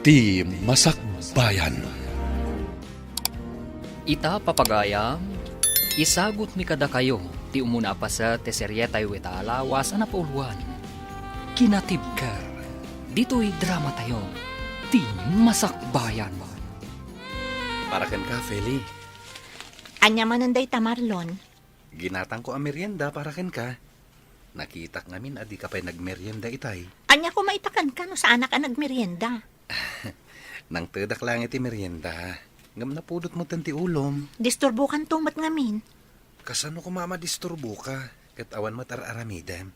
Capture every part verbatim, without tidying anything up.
Ti Masakbayan. Ita, papagayam, isagutmi kadakayo ti umuna a paset ti serietayo ita a lawas a napauluan, Kinatibker. Ditoy dramatayo, Ti Masakbayan. Para kenka, Feli. Ania manen dayta, Marlon? Ginatangko a merienda para kenka. Nakitak ngamin a dika pay nagmerienda itay. Ania koma ita kenka no saanak a nagmerienda? Nangtedak laeng iti merienda. Ngem napudot metten ti ulom. Disturbokanto met ngamin. Kasano koma a madisturboka? Ket awan met ar-aramidem.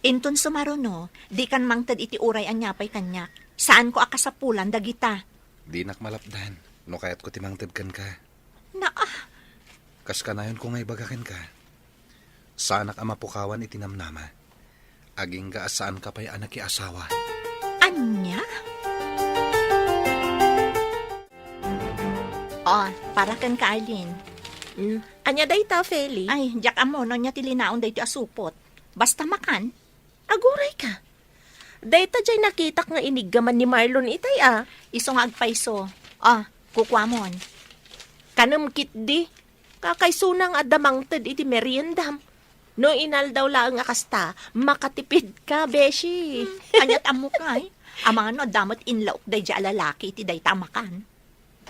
Inton sumaruno, dikan mangted iti uray ania pay kaniak. Saanko a kasapulan dagita. Dinak malapdan no kayatko ti mangted kenka. Naa. Kas kanayonko nga ibaga kenka, saanak a mapukawan iti namnama. Agingga a saanka pay a nakiasawa. Ania? Oh, para kenka, Arlene. Mm. Ania dayta, Feli? Ay, diak ammo no ania ti linaon daytoy a supot. Basta makan. Aguray ka. Dayta jay nakitak nga iniggaman ni Marlon itay a. Isu nga agpayso. Ah, kukuamon. Kanem ketdi. Kakaysona nga adda mangted iti meriendam. No inaldaw laeng a kasta, makatipid ka, beshi. Hmm, aniat ammok ay? Amangan no adda met inlaok daydi a lalaki iti dayta a makan.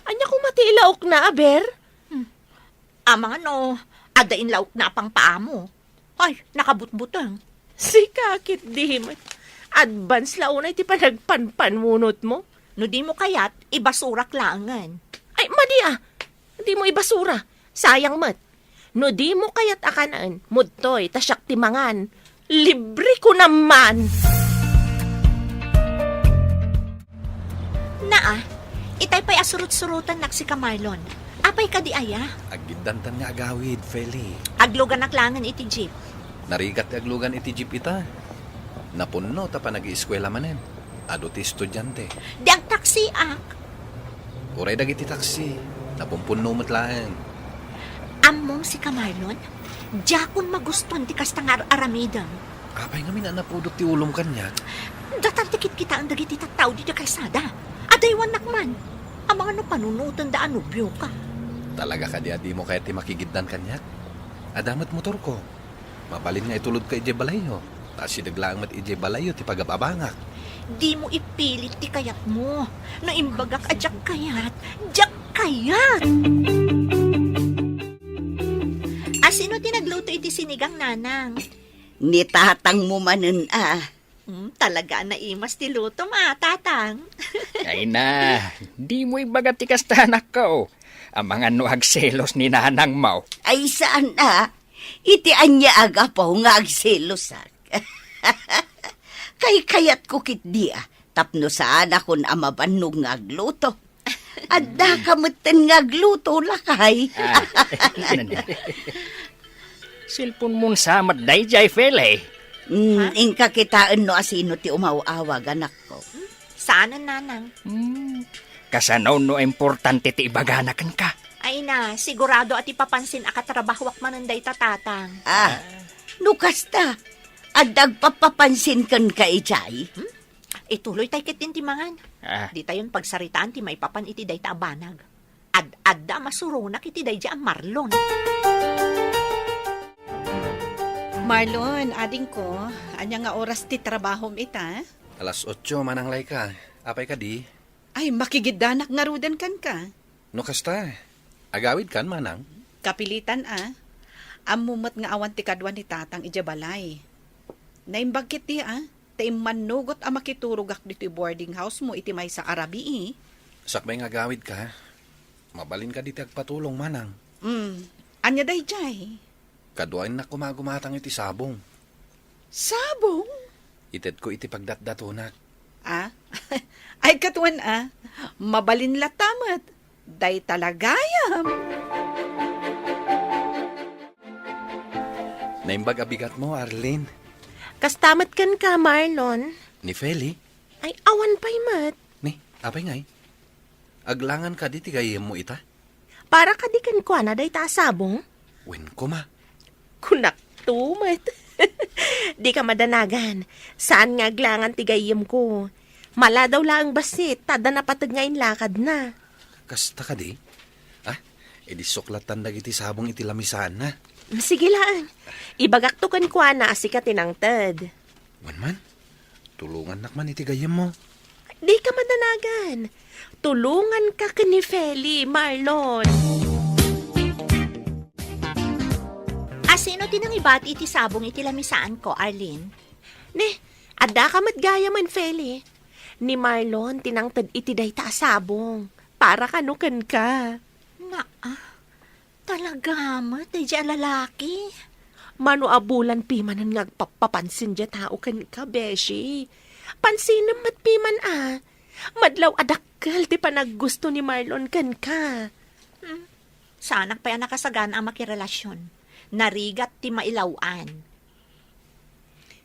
Ania koma ti ilaokna, aber? Hmm. Amangan no adda inlaokna a pangpaamo. Ay, nakabutbuteng. Sika ketdi met. Advance la unay ti panagpanpanunotmo. No dimo kayat, ibasurak laengen. Ay, madi a. Dimo ibasura. Sayang met. No dimo kayat a kanaen, mudtoy, ta siak ti mangan. Libre ko naman! Naa, itay pay a surot-surotennak sika, Marlon. Apay kadi aya? Aggiddantan nga agawid, Feli. Agluganak laengen iti jeep. Narigat ti aglugan iti jeep ita. Napunno ta panagieskuela manen. Adu ti estudiante. Di agtaksiak. Uray dagiti taksi, napunpunno met laeng. Ammom sika, Marlon? Diakon magustuan ti kasta nga ar-aramidem. Apay ngamin a napudot ti ulom kaniak? Datar ti kitkitaen dagiti tattao ditoy kalsada. Adaywannak man. Amangan no panunotenda a nobioka. Talaga kadi a dimo kayat ti makigiddan kaniak? Adda met motorko. Mabalin nga itulodka idiay balayyo. Ta asideg laeng met idiay balayyo ti pagab-abangak. Dimo ipilit ti kayatmo. No imbagak a diak kayat, diak kayat! A, sino ti nagluto iti sinigang, Nanang? Ni tatangmo manen a. Hmm, talaga a naimas ti lutom a, Tatang. Ay na, dimo ibaga ti kasta, anakko. Amangan no agselos ni nanangmo. Ay, saan a? Iti ania a gapu nga agselosak? Kaykayatko ketdi a, tapno saanakon a mabannog nga agluto. Addaka metten nga agluto, lakay. Ah, cellphone-mon sa met daydiay, Feli. Mm, inka kitaen no asino ti umaw-awag, anakko. Saanen, Nanang. Hmm. Kasano no importante ti ibagana kenka? Ay na, sigurado a ti papansin a katrabahoak manen dayta, Tatang. Ah, no kasta, adda agpapapansin kenka idiay? Hmm? Ituloytay ketdin ti mangan. Ah. Ditayon pagsaritaan ti maipapan iti dayta a banag. Ad-adda a masuronak iti daydiay a Marlon. Marlon, adingko, ania nga oras ti trabahom ita? Alas otso, Manang Laika. Apay kadi? Ay, makigiddanak ngaruden kenka. No kasta, agawidkan, Manang? Kapilitan a. Ammom met nga awan ti kadua ni Tatang idiay balay. Naimbag ketdi a, ta immannugot a makiturogak ditoy boarding house mo iti maysa a rabii. Sakbay nga agawidka, mabalinka ditoy agpatulong, Manang. Mm. Ania daydiay? Kaduaennak koma a gumatang iti sabong. Sabong? Itedko iti pagdatdatonak. Ah? Ay, katuan a. Mabalin latta met. Dayta la gayam. Naimbag a bigatmo, Arlene. Kasta met kenka, Marlon. Ni Feli? Ay, awan pay met. Ni, apay ngay? Aglangan kadi ti gayyemmo ita? Para kadi kenkuana dayta a sabong? Wen koma. Kunakto met. Dika madanagan. Saan nga aglangan ti gayyemko. Maladaw laeng bassit, ta adda napateg nga inlakadna. Kasta kadi? Ah, idi suklatan dagiti sabong iti lamisaanna. Sige laeng. Ibagakto kenkuana a sika ti nangted. Wen man, tulongannak man iti gayyemmo. Dika madanagan. Tulonganka ken ni Feli, Marlon. Asino ti nangibati iti sabong iti lamisaanko, Arlene? Ne, addaka met gayamen, Feli. Ni Marlon ti nangted iti dayta a sabong. Para kano kenka. Naa, talaga met, daydiay a lalaki. Mano a bulan pimanen nga agpappapansin diay tao kenka, beshi. Pansinem met piman a. Madlaw a dakkel ti panaggusto ni Marlon kenka. Hmm. Saanak pay a nakasagana a makirelasion. Narigat ti mailaw-an.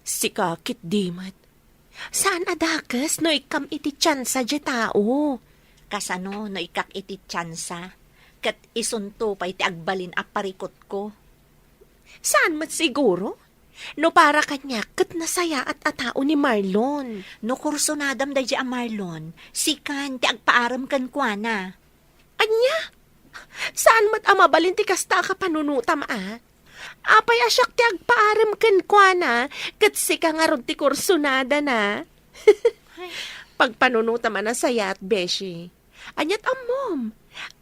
Sika ketdi met. Saan a dakes no ikkam iti tiansa diay tao? Kasano no ikkak iti tiansa, ket isunto pay ti agbalin a parikutko? Saan met siguro? No para kaniak, ket nasayaat a tao ni Marlon. No kursunadam daydiay a Marlon, sikan ti agpaarem kenkuana. Ania? Saan met a mabalin ti kasta a kapanunotam a? Apay a siak ti agpaarem kenkuana, ket sika ngarud ti kursunadana? Ay. Pagpanunotam a nasayaat, beshi. Aniat ammom?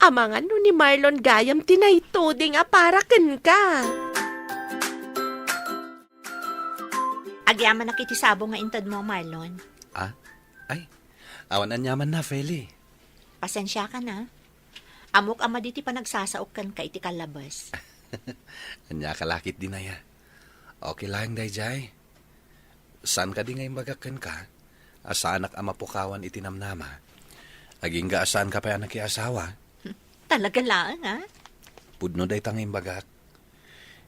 Amangan no ni Marlon gayam ti naituding a para kenka. Agyamanak iti sabong nga intedmo, Marlon. Ah? Ay, awan aniamanna, Feli. Pasensiakan a. Ammok a madi ti panagsasaok kenka iti kallabes. Ania ka la ketdi, Nay a? Okay laeng daydiay. Saan kadi nga imbagak kenka a saanak a mapukawan iti namnama? Agingga a saanka pay a nakiasawa? Talaga laeng, a? Pudno dayta nga imbagak.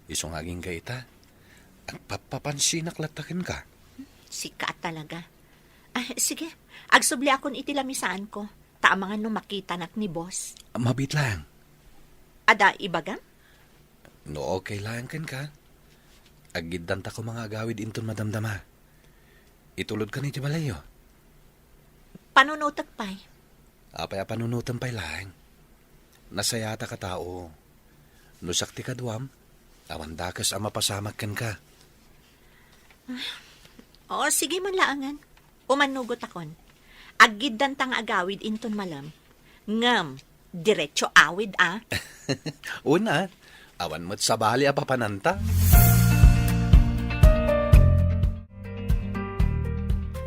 Isu nga agingga ita, agpappapansinak latta kenka. Sika talaga. Ah, sige, agsubliakon iti lamisaanko, ta amangan no makitanak ni boss. Mabiit laeng. Adda ibagam? No okay laeng kenka, aggiddanta koma nga agawid inton madamdama. Itulodkan iti balayyo. Panunotek pay. Apay a panunotem pay laeng? Nasayaatak a tao. No siak ti kaduam, awan dakes a mapasamak kenka. O, sige man laengen. Umannugotakon. Aggiddanta nga agawid inton malem. Ngem, diretso awid a. Una, awan met sabali a papananta.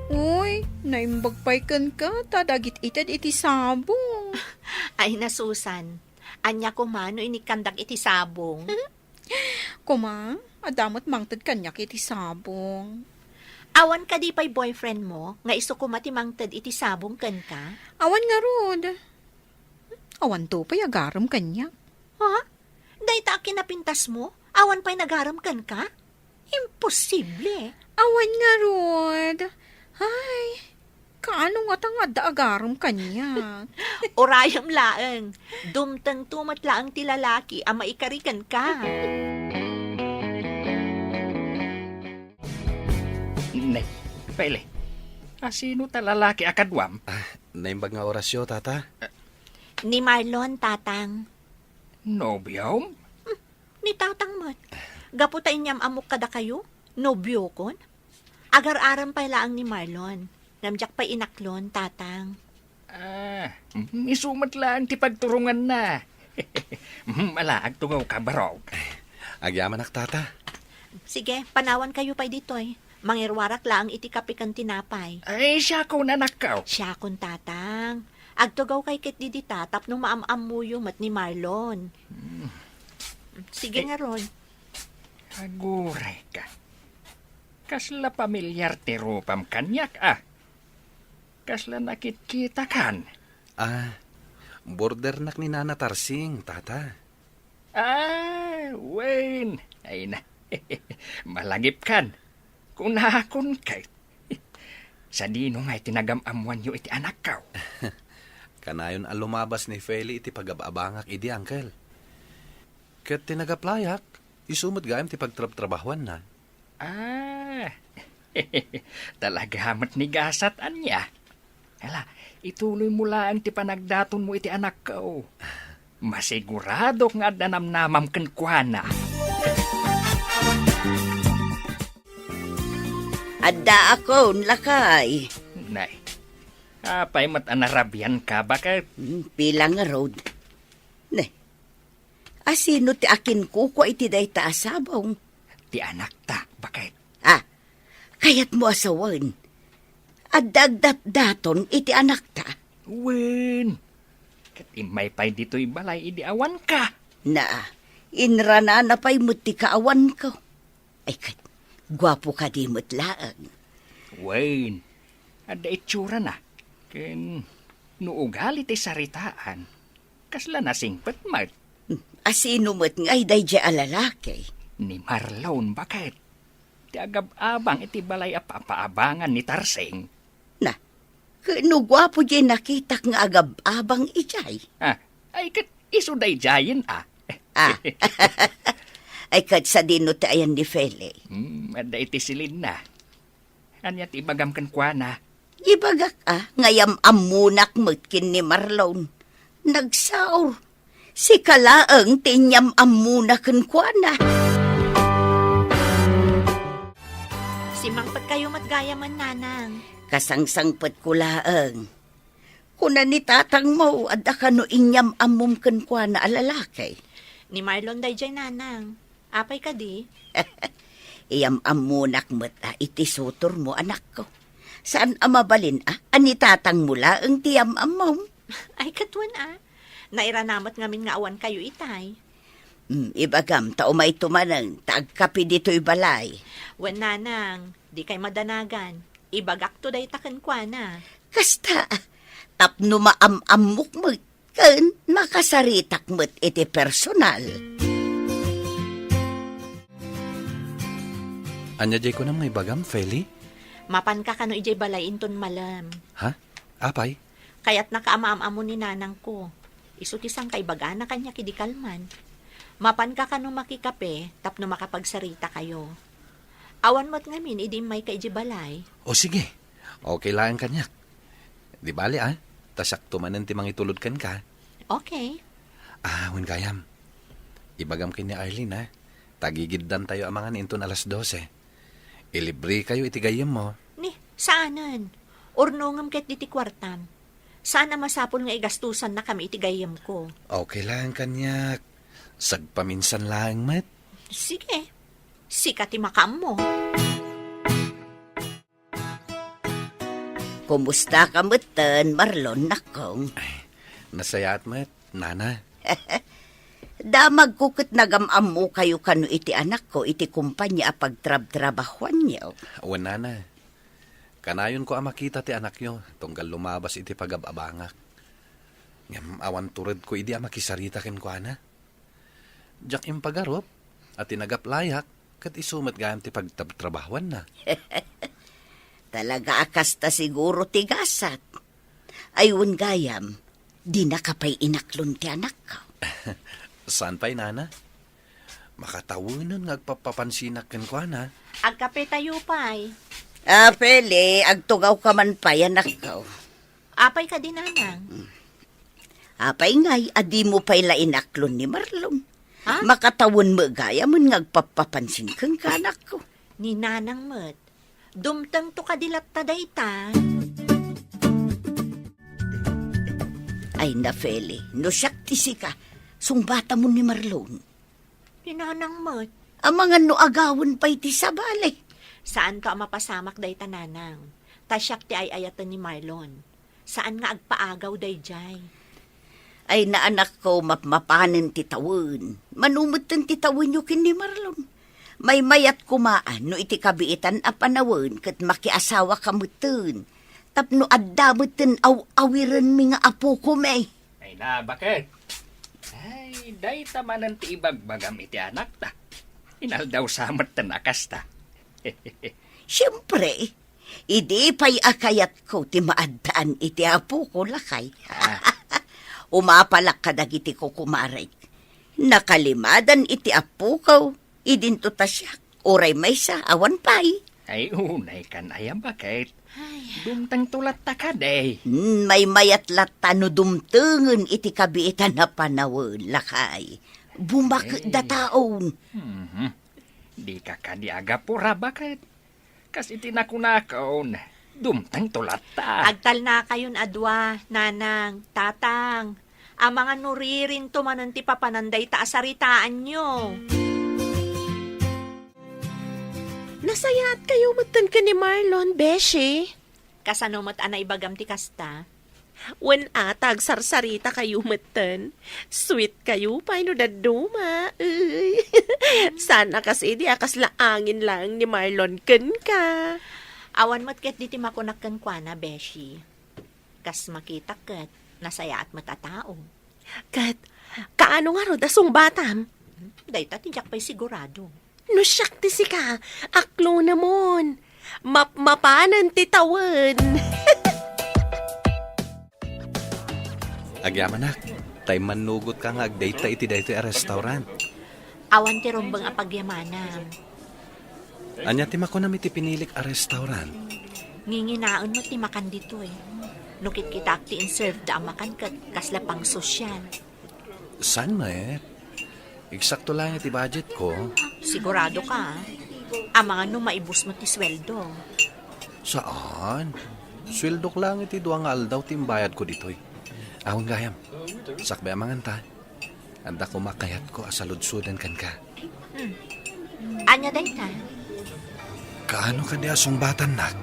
Uy, naimbag pay kenka ta dagit ited iti sabong. Ay, nasusan. Ania koma no inikkandak iti sabong? Koma, adda met mangted kaniak iti sabong. Awan kadi pay boyfriend mo nga isu koma ti mangted iti sabong kenka? Awan ngarud. Awanto pay agarem kaniak. Ha? Dayta a kinapintas mo, awan pay nagarem kenka? Imposible. Awan ngarud. Ay, kaano ngata nga adda agarem kaniak? Urayem laeng. Dumtengto met laeng ti lalaki a maikari kenka. Ne, Feli, asino ta lalaki a kaduam? Ah, naimbag nga Horacio, tata. Ni Marlon, tatang. Nobiom? Hmm, ni tatang met. Gapu ta inyam-ammok kadakayo, nobiokon. Agar-arem pay laeng ni Marlon. Ngem diak pay inaklon, tatang. Ah, mm, isu met laeng ti pagturonganna. Mm, ala, agtugawka, barok. Agyamanak, tata. Sige, panawankayo pay ditoy. Mangiruarak laeng iti kape ken tinapay. Ay, siakon, anakko. Siakon, tatang. Agtugawkay ketdi dita tapno maam-ammoyo met ni Marlon. Hmm. Sige Eh, ngarud. Aguray ka. Kasla pamilyar ti rupam kaniak, a. Kasla nakitkitakan. Ah, bordernak ni Nana Tarsing, tata. Ah, wen. Ay na. Malagipkan. Kunakon kay. Sadino nga iti nagam-ammoanyo iti anakko? Kanayon a lumabas ni Feli iti pagab-abangak idi, uncle. Ket ti nagaplayak, isu met gayam ti pagtrabtrabahuanna. Ah, talaga met ni gasat, ania? Ala, ituloy mo laeng ti panagdatonmo iti anakko. Masiguradok nga adda namnamam kenkuana. Addaakon, lakay. Nay, apay met a narabianka, baket? Hmm, pila ngarud? Ne, asino ti akinkukua iti dayta a sabong? Ti anakta, baket? Ah, kayatmo a sawen, adda agdatdaton iti anakta? Wen, ket immay pay ditoy balay idi awanka. Na, inranana pay met ti kaawanko. Ay ket, guapo kadi met laeng. Wen, adda itsurana. Ken no ugali ti saritaan, kasla nasingpet met. Asino met ngay daydiay a lalaki? Ni Marlon, baket? Ti agab-abang iti balay a papaabangan ni Tarsing. Na, ket no guapo diay nakitak nga agab-abang idiay? Ah, ay ket isu daydiayen, ah. Ah. Ay ket sadino ti ayan ni Feli? Hmm, adda iti silinna. Ania ti ibagam kenkuana? Ibagak, ah, nga yam-ammonak met ken ni Marlon. Nagsaor. Sika laeng ti inyam-ammona kenkuana. Simmangpetkayo met gayamen, nanang. Kasangsangpetko laeng. Kuna ni tatangmo, adda kano inyam-ammom kenkuana a lalaki? Ni Marlon daydiay, nanang. Apay kadi? Iyam-ammonak met a iti sutormo, anakko. Saan a mabalin a, a ni tatangmo laeng ti yam-ammom? Ay, ket wen a. Nairana met ngamin nga awankayo itay. Hmm, ibagam ta umayto manen, ta agkape ditoy balay. Wen, nanang, dikay madanagan. Ibagakto dayta kenkuana. Kasta, tapno maam-ammok met, ken makasaritak met iti personal. Ania diay kunam nga ibagam, Feli? Mapanka kano idiay balay inton malem. Ha? Apay? Kayatnaka a maam-ammo ni nanangko. Isu ti sangkaibagana kaniak idi kalman. Mapanka kano makikape tapno makapagsaritakayo. Awan met ngamin idi immayka idiay balay. O sige. Okay laeng kaniak. Di bale, ah. Ta siakto manen ti mangitulod kenka. Okay. Ah, wen gayam. Ibagam ken ni Arlene, ah. Tagigiddantayo a mangan inton alas dose. Ilibrekayo iti gayyemmo. Ni, saanen. Urnongem ketdi ti kuartam. Saan a masapul nga igastosannakami iti gayyemko. Okay laeng kaniak. Sagpaminsan laeng met. Sige. Sika ti makaammo. Kumustaka metten, Marlon, nakong? Ay, nasayaat met, nana. Damagko ket nagam-ammokayo kano iti anakko iti kompania a pagtrabtrabahuanyo. Wen, nana. Kanayonko a makita ti anakyo, tunggal lumabas iti pagab-abangak. Ngem awan turedko idi a makisarita kenkuana. Diak impagarup a ti nagaplayak ket isu met gayam ti pagtrabtrabahuanna. Talaga a kasta siguro ti gasat. Ay, wen gayam, dinaka pay inaklon ti anakko. Saan pay, nana? Makatawenen nga agpappapansinak kenkuana. Agkapetayo pay. Ah, Feli, agtugawka man pay, anakko. Apay kadi, nanang? Apay ngay a dimo pay la inaklon ni Marlon? Ha? Makatawen met gayamen nga agpappapansin kenka, anakko. Ni nanang met. Dumtengto kadi latta dayta? Ay na, Feli, no siak ti sika, sungbatamon ni Marlon. Ni nanang met. Amangan no agawen pay ti sabali. Saanto a mapasamak dayta, nanang. Ta siak ti ay-ayaten ni Marlon. Saan nga agpaagaw daydiay. Ay, naanakko, mapmapanen ti tawen. Mano metten ti tawenyo ken ni Marlon. Maymayat koma no iti kabiitan a panawen ket makiasawaka metten. Tapno adda metten aw-awirenmi nga apokomi. Ay na, baket? Ay, dayta manen ti ibagbagam iti anakta. Inaldaw sa metten a kasta. Siempre, idi pay a kayatko ti maaddaan iti apoko, lakay. Ah. Umapalak kadagiti kukumarek. Nakalimadan iti apoko, idinto ta siak. Uray maysa, awan pay. Ay, unay kan aya, baket? Ay. Dumtengto latta kadi. Hmm, maymayat latta no dumtengen iti kabiitan a panawen, lakay. Bumaketda taon. Mhm. Dika kadi agapura baket. Kas iti nakunakon, dumtengto latta. Agtalnakayon a dua, nanang, tatang. Amangan no ririnto manen ti papanan dayta a saritaanyo. Nasayaat kayo metten ken ni Marlon, Beshi. Kasano met a naibagam ti kasta? Wen a, ta agsarsarita kayo metten. Sweet kayo pay no dadduma. Uy. Saan a kas idi a kasla angin laeng ni Marlon kenka. Awan met ketdi ti makunak kenkuana, Beshi. Kas makitak ket, nasayaat met a tao. Ket, kaano ngarud a sungbatam? Dayta ti diak pay sigurado. No siak ti sika, aklonemon. Mapmapanen ti tawen. Agyamanak, tay mannugot ka nga agdayta iti daytoy a restaurant. Awan ti rumbeng a pagyamanam. Ania ti makunam iti pinilik a restaurant? Nginginaen met ti makan ditoy. No kitkitaak ti inserve da a makan ket kasla pangsosyal. Saan met? Eksakto lang iti budget ko. Sigurado ka, ah? Amangan no maibus mo ti sweldo. Saan? Sweldok lang iti dua nga aldaw ti imbayad ko ditoy. Awan gayam. Sakbay amangan ta. Adda koma kayatko a saludsoden kenka. Hmm. Ania dayta? Kaano kadi a sungbatannak?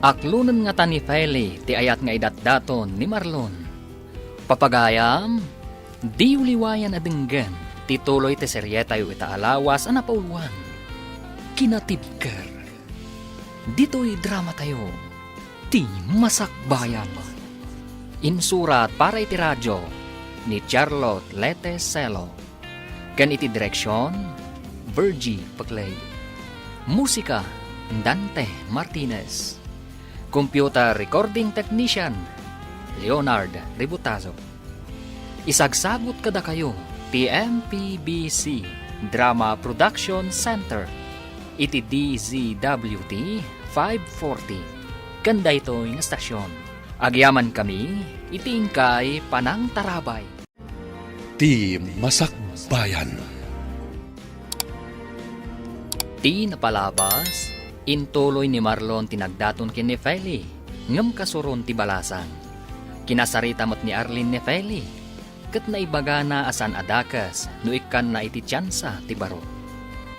Aklonen ngata ni Feli ti ayat nga idatdaton ni Marlon. Papagayam, diyo liwayan a denggen ti tuloy ti serietayo ita a lawas a napauluan. Kinatibker. Ditoy dramatayo, ti Masakbayan. Insurat para iti radio ni Charlotte Lete Celo. Ken iti direksion, Virgie Paclay. Musika, Dante Martinez. Computer recording technician, Leonard Ributazo. Isagsagut kadakayo ti M P B C Drama Production Center iti D Z W T five forty. Ken daytoy nga stasyon, agyamankami iti inkay panangtarabay. Ti Masakbayan. Ti napalabas, intuloy ni Marlon ti nagdaton ken ni Feli, ngem kasuron ti balasang. Kinasarita met ni Arlene ni Feli, ket naibagana a saan a dakes no ikkanna iti tiansa ti baro.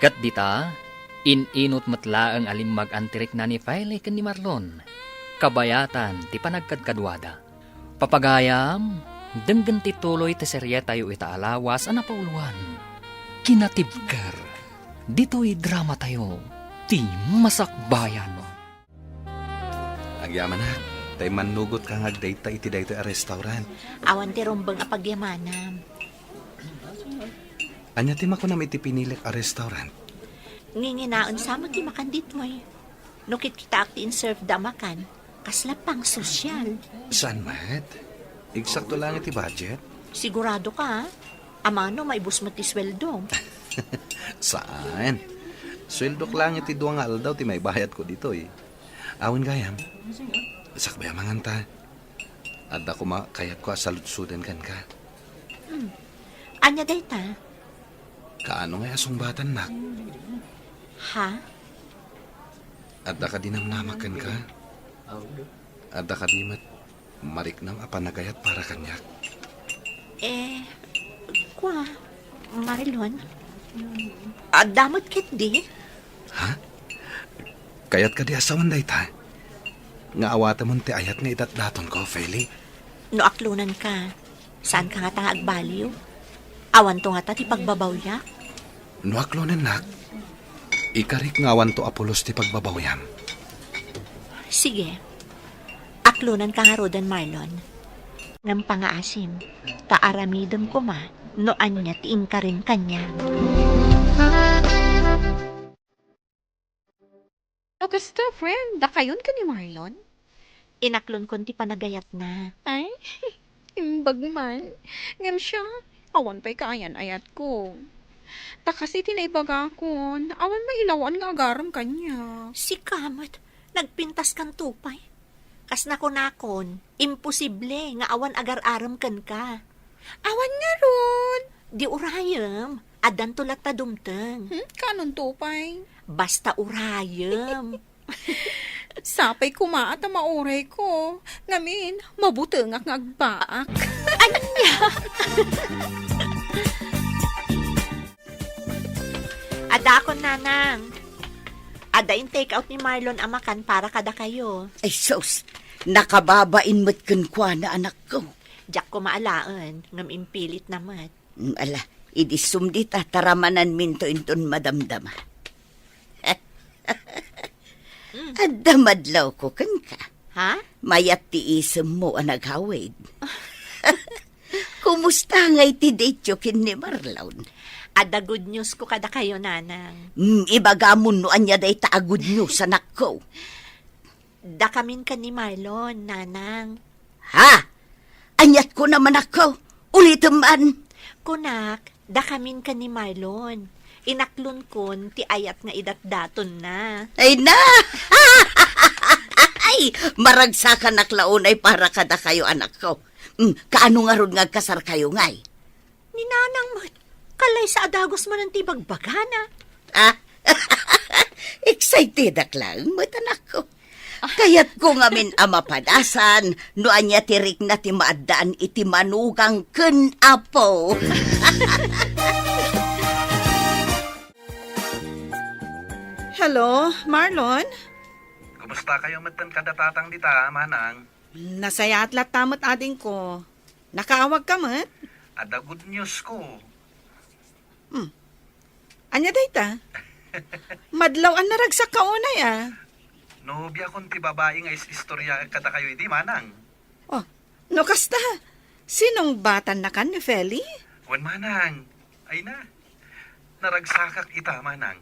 Ket dita, in-inut met laeng a limmag-antirikna ni Feli ken ni Marlon, kabayatan ti panagkadkaduada. Papagayam, denggen ti tuloy ti serietayo ita a lawas a napauluan. Kinatibker. Ditoy dramatayo, ti Masakbayan. Agyamanak, tay mannugot ka nga agdayta iti daytoy a restaurant. Awan ti rumbeng a pagyamanam. Ania ti makunam iti pinilik a restaurant? Nginginaen sa met ti makan ditoy. No kitkitaak ti inserve da a makan, kasla pangsosyal. Saan met? Eksakto lang iti budget. Sigurado ka, ha? Amangan no maibus met ti sweldo. Saan? Sweldok lang iti dua nga aldaw ti maibayad ko ditoy. Awan gayam. Sakbay a manganta. Adda koma kayatko a saludsoden kenka. Hmm. Ania dayta? Kaano ngay a sungbatannak? Ha? Adda kadi namnamak kenka? Adda kadi met mariknam a panagayat para kaniak? Eh, kua, Marilon? Adda met ketdi? Ha? Kayat kadi a sawen dayta? Nga awatemon ti ayat nga idatdatonko, Feli? No aklonanka, saanka ngata nga agbaliw? Awanto ngata ti pagbabawyak? No aklonennak, ikarik nga awanto a pulos ti pagbabawyam. Sige. Aklonanka ngaruden, Marlon. Ngem pangaasim, ta aramidem koma no ania ti inkarim kaniak. O kasta, friend, dakayon ken ni Marlon? Inaklonkon ti panagayatna. Ay, imbag man. Ngem siya, awan pay kaayan-ayatko. Ta kas iti naibagakon, awan mailawan nga agarem kaniak. Sika met, nagpintaskan pay. Kas nakunakon, imposible nga awan agar-arem kenka. Awan ngarud. Di urayem, addanto latta dumteng. Hmm, kaanonto pay? Basta urayem. Sapay koma ta maurayko. Ngamin, mabutengak nga agbaak. Ania? Addaakon, Nanang. Adda in-take out ni Marlon a makan para kadakayo. Ay, sus! Nakababain met kenkuana, anakko. Diak koma alaen, ngem impilitna met. Mm, ala, idi sumdita, taramananminto inton madamdama. Mm. Adda madlawko kenka. Ha? Mayat ti isemmo a naghawid. Kumusta ngay ti date-yo ken ni Marlon? Adda good news ko kadakayo, Nanang. Mm, ibagamon no ania dayta a good news, anakko. Dakamin ken ni Marlon, Nanang. Ha? Aniat kunam, anakko? Ulitem man. Kunak, dakamin ken ni Marlon. Inaklonkon ti ayat nga idatdatonna. Ay na! Ay, maragsakanak la unay para kadakayo, anakko. Mm, kaano ngarud nga agkasarkayo ngay? Ni Nanang met, kalaysa a dagus manen ti ibagbagana. Ah? Excitedak laeng met, anakko. Kayatko ngamin a mapadasan no ania ti rikna ti maaddaan iti manugang ken apo. Hello, Marlon? Kumusta kayo metten kada tatang dita, Manang? Nasayaat latta met, adingko. Nakaawagka met? Adda good news ko. Hmm. Ania dayta? Madlaw a naragsakka unay, a. Nobiakon ti babai nga is-istorya kadakayo idi, Manang. Oh, no kasta, sinungbatannakan ni Feli? Wen, Manang. Ay na. Naragsakak ita, Manang.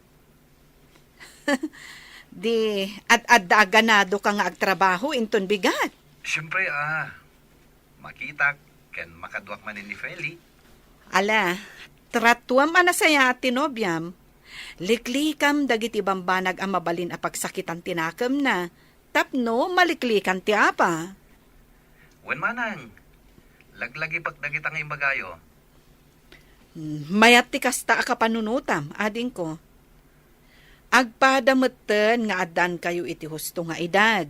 Di, ad-adda a ganadoka nga agtrabaho inton bigat. Siempre, a. Makitak ken makaduak manen ni Feli. Ala, tratuam a nasayaat ti nobiam. Liklikam dagiti bambanag a mabalin a pagsakitan ti nakemna, tapno maliklikan ti apa. Wen, Manang, laglagipek dagita nga imbagayo. Hmm, mayat ti kasta a kapanunotam, adingko. Agpada metten nga addankayo iti husto nga edad.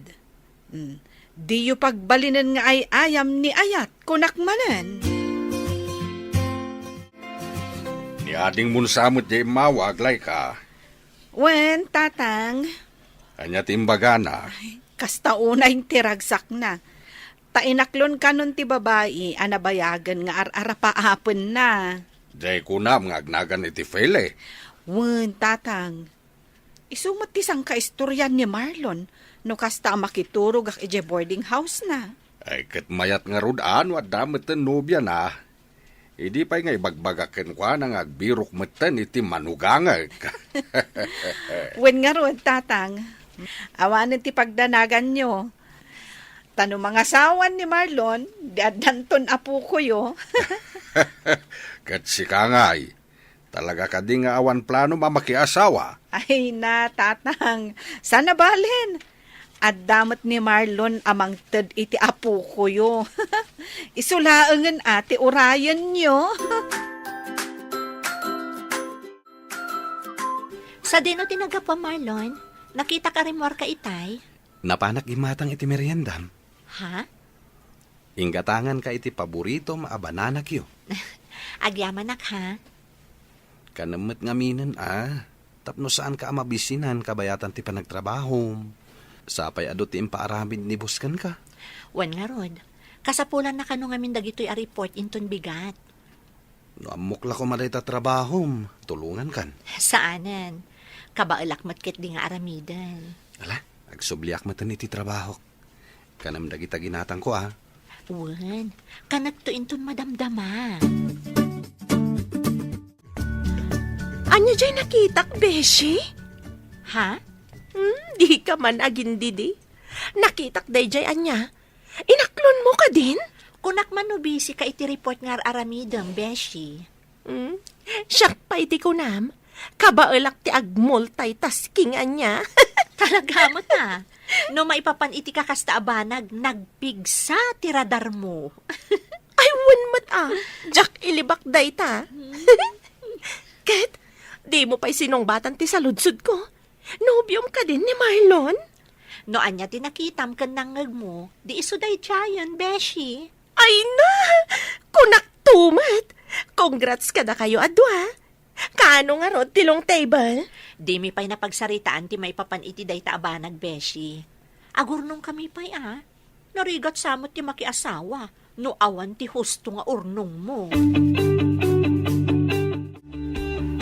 Hmm, diyo pagbalinen nga ay-ayam ni ayat, kunak manen. Ni adingmon sa met diay immawag, Laika. Wen, tatang. Ania ti imbagana? Ay, kasta unay ti ragsakna. Ta inaklon kanon ti babai a nabayagen nga ar-arapaapenna. Diay kunam nga agnagan iti Feli. Wen, tatang. Isu met ti sangkaistorian ni Marlon no kasta a makiturogak idiay boarding house na. Ay, ket mayat ngarud a no adda metten nobiana. Idi pay nga ibagbagak kenkuana nga agbirok metten iti manugangek. Wen ngarud, tatang, awanen ti pagdanaganyo. Ta no mangasawan ni Marlon, di addanton apokoyo. Ket sika ngay, talaga kadi nga awan planom a makiasawa? Ay na, tatang, saan a balen? Adda met ni Marlon a mangted iti apokoyo. Isu laengen a ti urayenyo. Sadino ti naggapuam, Marlon? Nakitak a rimmuarka itay. Napanak gimmatang iti meriendam. Ha? Inggatanganka iti paboritom a banana cue. Agyamanak, ha? Kanem met ngaminen a, tapno saanka a mabisinan kabayatan ti panagtrabahom. Sapay adu ti impaaramid ni boss kenka. Wen ngarud, kasapulanna kano ngamin dagitoy a report inton bigat. No ammok la koma dayta trabahom, tulongankan. Saanen. Kabaelak met ketdi nga aramiden. Ala, agsubliak metten iti trabahok. Kanem dagita ginatangko, a. Wen, kanekto inton madamdama. Ania jay nakitak, beshi? Ha? Hmm, dika man agindidi. Nakitak dayjay ania? Inaklonmo kadin? Kunak man no bisika iti report nga ar-aramidem, beshi. Hmm? Siak pay ti kunam, kabaelak ti agmultitasking ania. Talaga met a. No maipapan iti kakasta a banag, nagpigsa ti radarmo. Ay, wen met a. Diak ilibak dayta. Ket, dimo pay sinungbatan ti saludsodko. Nobiom kadi ni Marlon? No ania ti nakitam ken nangngegmo, di isu daydiayen, beshi. Ay na! Kunak to met! Congrats kadakayo a dua. Kaano ngarud ti long table? Dimi pay napagsaritaan ti maipapan iti dayta a banag, beshi. Agurnongkami pay a. Narigat sa met ti makiasawa no awan ti husto nga urnongmo.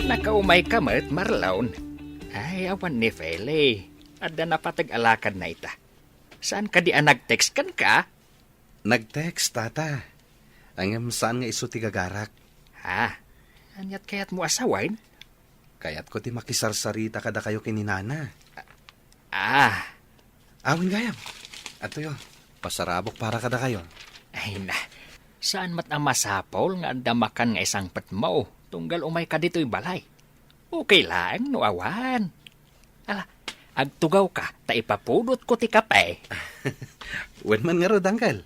Nakaumayka met, Marlon. Ay, awan ni Feli. Adda napateg a lakadna ita. Saan kadi a nag-text kenka? Nag-text, tata. Ngem saan nga isu ti gagarak. Ha? Aniat kayatmo a sawen? Kayatko ti makisarsarita kadakayo ken ni nana. Ah. Awen gayam. Adtoyo, pasarabok para kadakayo. Ay na, saan met a masapul nga adda makan nga isangpetmo tunggal umayka ditoy balay. Okay laeng no awan. Ala, agtugawka ta ipapudotko ti kape. Wen man ngarud, uncle.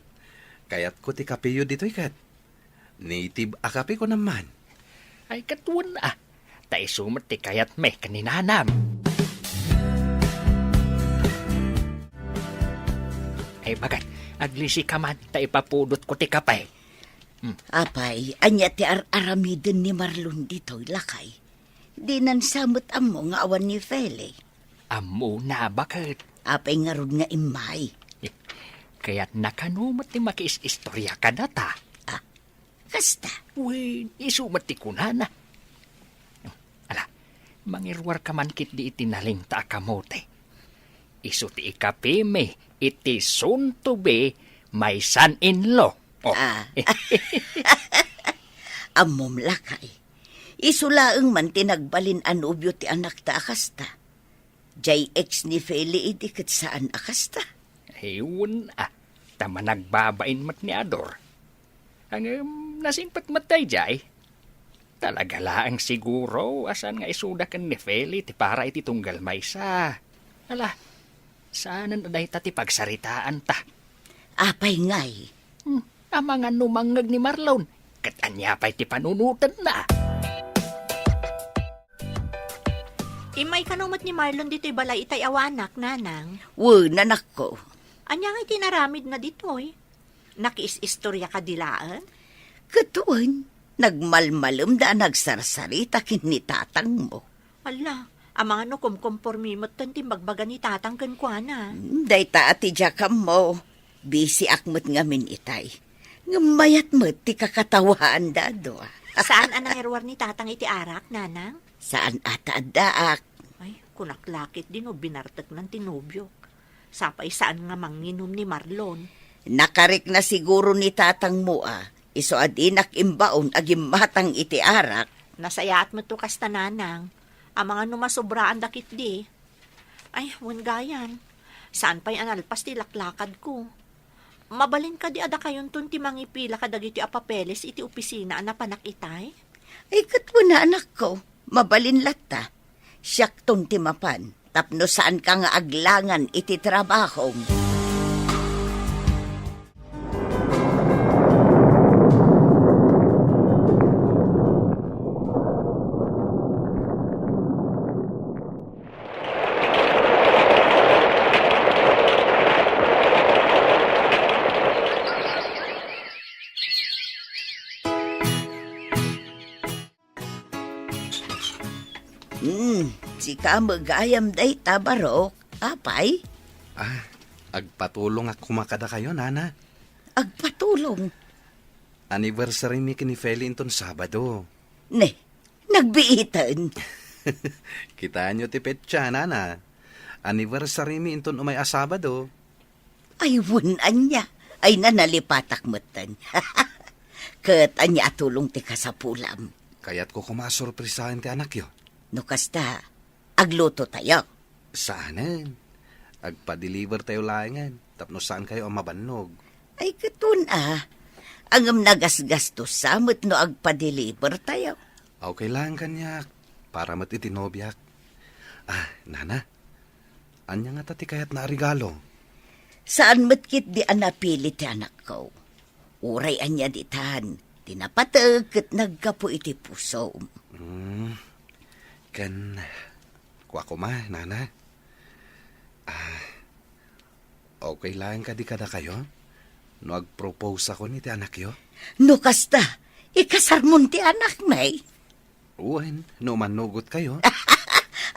Kayatko ti kapeyo ditoy ket. Native a kape ko naman. Ay, ket wen a. Ta isu met ti kayatmi ken ni nanam. Ay, bagat, aglisika man ta ipapudotko ti kape. Hmm. Apay, ania ti ar-aramiden ni Marlon ditoy, lakay? Dinan sa met ammo nga awan ni Feli. Ammona, baket. Apay ngarud nga immay? Kayatna kano met ti makiis-istorya kadata. Ah, kasta? Wen, isu met ti kunana. Ala, mangiruarka man ketdi iti nalingta a kamote. Isu ti ikapimi iti soon to be my son-in-law. Oh. Ah. Ammom, lakay. Isu laeng man ti nagbalin a nobio ti anakta a kasta. Jay ex ni Feli idi ket saan a kasta. Ay, wen a. Ta managbabain met ni Ador. Ngem, nasingpet met daydiay. Talaga laeng siguro a saan nga isuda ken ni Feli ti para iti tunggal maysa. Ala, saanen a dayta ti pagsaritaanta. Apay ngay? Hmm, amangan no mangngeg ni Marlon, ket ania pay ti panunotenna? Immay kano met ni Marlon ditoy balay itay awanak, nanang? Wen, anakko. Ania ngay ti inaramidna ditoy? Nakiis-istorya kadi laeng? Ket wen, nagmalmalemda a nagsarsarita ken ni tatangmo. Ala, amangan no kumkompormi metten ti imbagbaga ni tatang kenkuana. Hmm, dayta a ti diak ammo. Bisiak met ngamin itay. Ngem mayat met ti kakatawaanda a dua. Saan a nangiruar ni tatang iti arak, nanang? Saan a ta addaak. Ay, kunak la ketdi no binarteknan ti nobiok. Sapay saan nga manginum ni Marlon. Nakarikna siguro ni tatangmo a, isu a dinak imbaon a gimmatang iti arak. Nasayaat met to kasta, nanang. Amangan no masobraanda ketdi. Ay, wen gayam. Saan pay a nalpas ti laklakadko. Mabalin kadi a dakayonton ti mangipila kadagiti a papeles iti opisina a napanak itay? Ay, ket wen a, anakko, mabalin latta. Siakton ti mapan, tapno saanka nga aglangan iti trabahom. Hmm, sika met gayam dayta, Barok. Apay? Ah, agpatulongak koma kadakayo, nana. Agpatulong? Anniversary mi ken ni Feli inton Sabado. Ne, nagbiiten. Kitaenyo ti petsa, nana. Anniversary mi inton umay a Sabado. Ay, wen ania. Ay, nalipatak metten. Ket ania a tulong ti kasapulam? Kayatko koma a sorpresaen ti anakyo. No kasta, aglutotayo? Saanen. Agpa-deliver tayo laengen, tapno saankayo a mabannog. Ay, ket wen a. Ngem nagasgastosa met no agpa-deliver tayo. Okay lang kaniak, para met iti nobiak. Ah, nana, ania ngata ti kayatna a regalo? Saan met ketdi a napili ti anakko. Uray ania ditan, ti napateg ket naggapu iti pusom. Hmm, ken kua koma, nana. Ah, okay laeng kadi kadakayo no agproposakon iti anakyo? No kasta, ikasarmon ti anakmi? Wen, no mannugotkayo.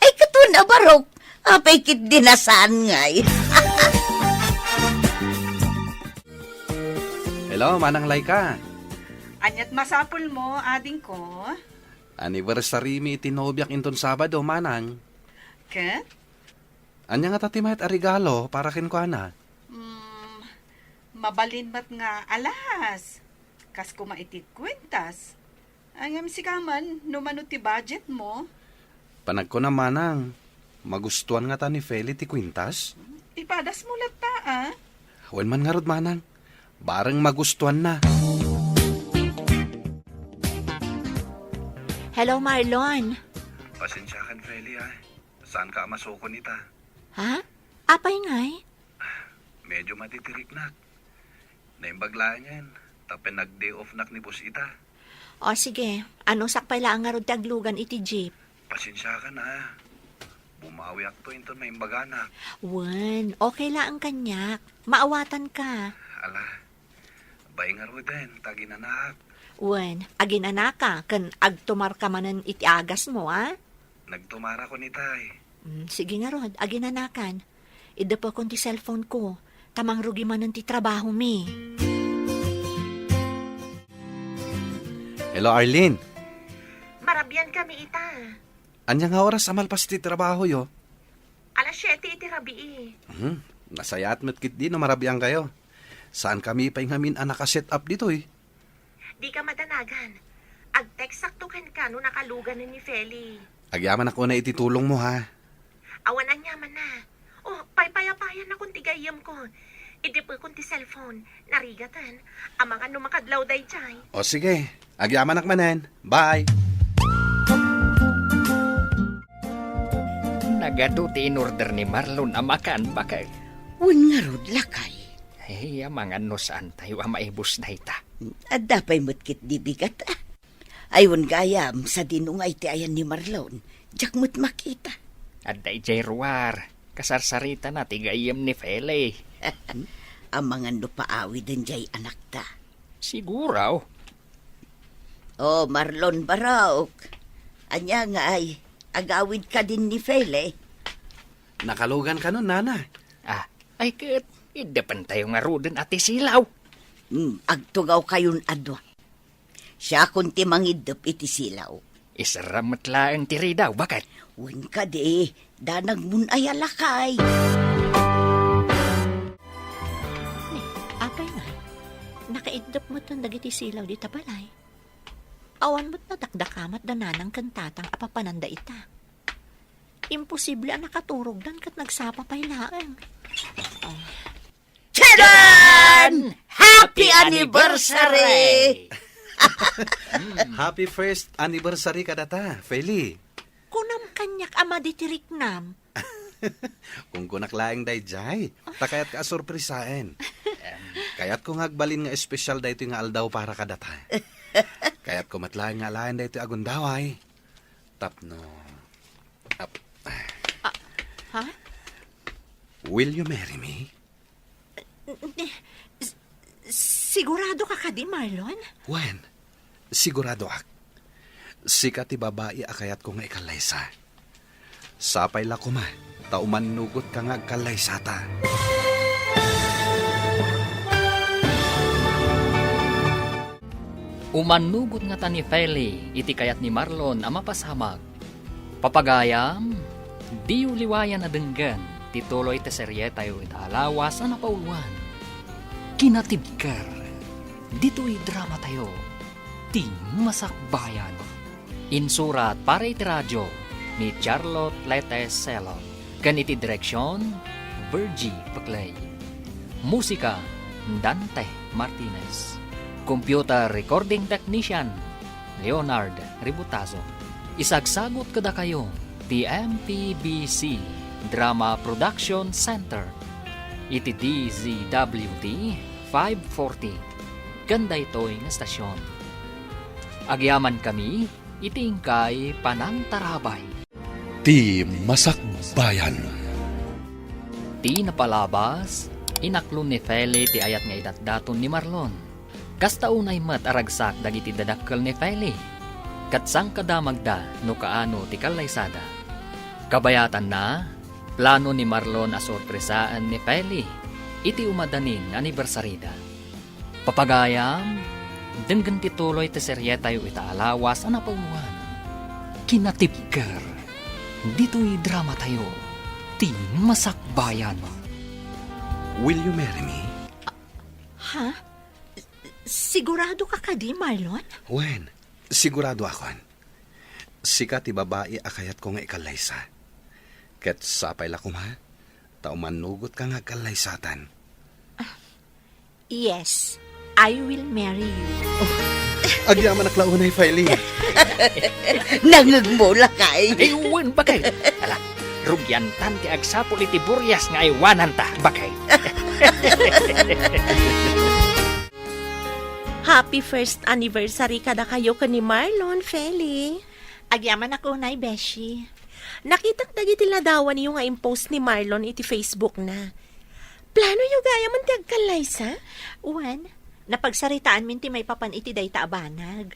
Ay, katon a barok. Apay ketdi a saan ngay. Hello, Manang Laika. Aniat masapulmo, adingko? Anniversary mi iti nobiak inton Sabado, Manang. Ket? Ania ngata ti mayat a regalo para kenkuana? Hmm, mabalin met nga alahas. Kas koma iti kwintas. Ay, ngem sika man, no mano ti budgetmo? Panagkunam, Manang, magustuan ngata ni Feli ti kwintas? Ipadasmo latta, a? Wen man ngarud, Manang. Bareng magustuanna. Hello, Marlon. Pasensiakan, Feli, a. Saanka a masukon ita? Ha? Apay ngay? Medyo matitiriknak. Naimbag laengen, tapno nag-day off-nak ni boss ita. O sige, anusak pay laeng ngarud ti aglugan iti jeep. Pasensiakan, a. Bumawiakto inton maimbaganak. Wen, okay laeng kaniak. Maawatanka. Ala, bay ngaruden, ta aginanaak. Wen, aginanaka, ken agtumarka manen iti agasmo, a? Nagtumarakon itay. Mm, sige ngarud, aginanakan. Iddepekon ti cellphone ko, ta mangrugi manen ti trabahomi. Hello, Arlene. Marabiankami ita. Ania nga oras a malpas ti trabahoyo? Alas siete iti rabii. Hmm, nasayaat met ketdi no marabiankayo. Saankami pay ngamin a naka-set up ditoy. Dika madanagan. Ag-textsakto kenka no nakaluganen ni Feli. Agyamanak unay iti tulongmo, ha? Awan aniamanna. O, paypayapayannakon ti gayyemko. Iddepekon ti cellphone. Narigaten. Amangan no makadlaw daydiay. O, sige. Agyamanak manen. Bye. Nagadu ti in-order ni Marlon a makan, baket. Wen ngarud, lakay. Ay, amangan no saantayo a maibus dayta. Adda pay met ketdi bigat, a. Ay, wen gayam, sadino ngay ti ayan ni Marlon? Diak met makita. Adda idiay ruar. Kasarsaritana ti gayyem ni Feli. Amangan no paawiden diay anakta. Siguro. O, Marlon Barok. Ania ngay, agawid kadin ni Feli? Nakalugan kanon, nana. Ah, ay ket, iddepentayo ngaruden a ti silaw. Hmm, agtugawkayon a dua. Siakon ti mangiddep iti silaw. Isarram met laeng ti ridaw, baket. Wen kadi, danagmon aya, lakay. Ni, apay ngay, nakaiddep metten dagiti silaw dita balay. Awan met nadakdakamat da nanang ken tatang a papananda ita. Imposible a nakaturogdan ket nagsapa pay laeng. Ah. Tadaan! Happy anniversary! Happy first anniversary kadata, Feli. Kunam kaniak a madi ti riknam. Kunkunak laeng daydiay, ta kayatka a sorpresaen. Kayatko nga agbalin nga espesyal daytoy nga aldaw para kadata. Kayatko met laeng nga alaen daytoy a gundaway. Tapno, ap-, Ah, ha? Will you marry me? S-, sigurado ka kadi, Marlon? Wen, siguradoak. Sika ti babai a kayatko nga ikallaysa. Sapay la koma, ta umannugot ka nga agkallaysata. Umannugot ngata ni Feli iti kayat ni Marlon a mapasamak. Papagayam, diyo liwayan a denggen ti tuloy ti serietayo ita a lawas a napauluan, Kinatibker, ditoy dramatayo, Ti Masakbayan. Insurat para iti radio ni Charlotte Lete Selon ken iti direksion, Virgie Peclay. Musika, Dante Martinez. Computer recording technician, Leonard Ributazo. Isagsagut kadakayo ti M P B C Drama Production Center iti D Z W T five forty ken daytoy nga estasion. Agyamankami iti inkay panangtarabay. Ti Masakbayan. Ti napalabas, inaklon ni Feli ti ayat nga idatdaton ni Marlon. Kasta unay met a ragsak dagiti dadakkel ni Feli, ket sangkadamagda no kaano ti kallaysada. Kabayatanna, plano ni Marlon a sorpresaen ni Feli iti umadanin nga anibersarida. Papagayam, denggen ti tuloy ti serietayo ita a lawas a napauluan, Kinatibker. Ditoy dramatayo, Ti Masakbayan. Will you marry me? Ha? Sigurado ka kadi, Marlon? Wen, sigurado akon. Sika ti babai a kayatko nga ikallaysa. Ket sapay la koma, ta umanugot ka nga agkallaysatan. Yes, I will marry you. Agyamanak la unay, Feli. Nangngegmo, lakay. Ay, wen, bakay. Ala, rugiantan ti agsapul iti burias nga aywananta, bakay. Happy first anniversary kadakayo ken ni Marlon, Feli. Agyamanak unay, Beshi. Nakitak dagiti ladawanyo nga impost ni Marlon iti Facebook na. Planoyo gayam ti agkallaysa? Wen, napagsaritaanmin ti maipapan iti dayta a banag.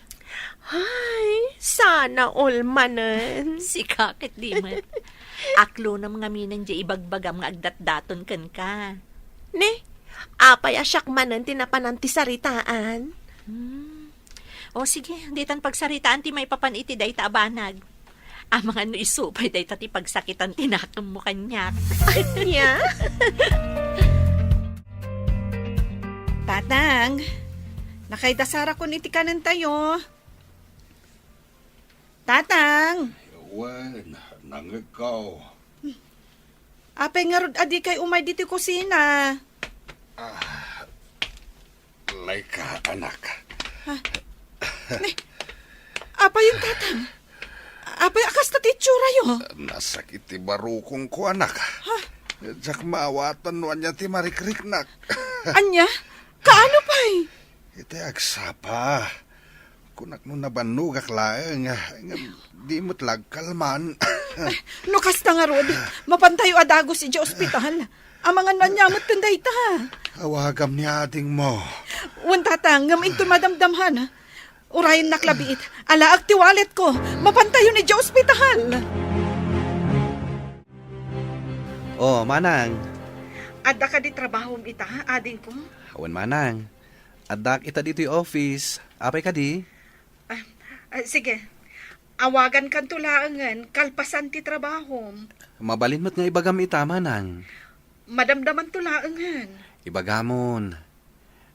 Ay, sana all manen. Sika ket di met. Aklonam ngamin diay ibagbagam nga agdatdaton kenka. Ne, apay a siak manen ti napanan ti saritaan? Hmm. O sige, ditan pagsaritaan ti maipapan iti dayta a banag. Amangan no isu pay dayta ti pagsakitan ti nakemmo kaniak. Ania? Tatang, nakaidasarakon iti kanentayo. Tatang! Wen, nangngegko. Apay ngarud a dikay umay ditoy kusina? Ah, layka, anak. Ha? Ne, apay yen, Tatang? Apay a kasta ti itsura'yo? Nasakit ti barukongko, anak. Ha? Diak maawatan no ania ti marikriknak. Ania? Kaano pay? Iti agsapa. Kunak no nabannogak laeng, ngem di met la agkalman. No kasta ngarud, mapantayo a dagus idiay ospital. Amangan no ania met ken dayta. Awagam ni adingmo. Wen, Tatang, ngem inton madamdam, ha? Urayennak la biit. Alaek ti walletko. Mapantayon idiay ospital. Oh, manang. Adda kadi trabahom ita, adingko? Wen, manang. Addak ita ditoy office. Apay kadi? Ah, ah, sige. Awagankanto laengen kalpasan ti trabahom. Mabalin met nga ibagam ita, manang. Madamdamanto laengen. Ibagamon.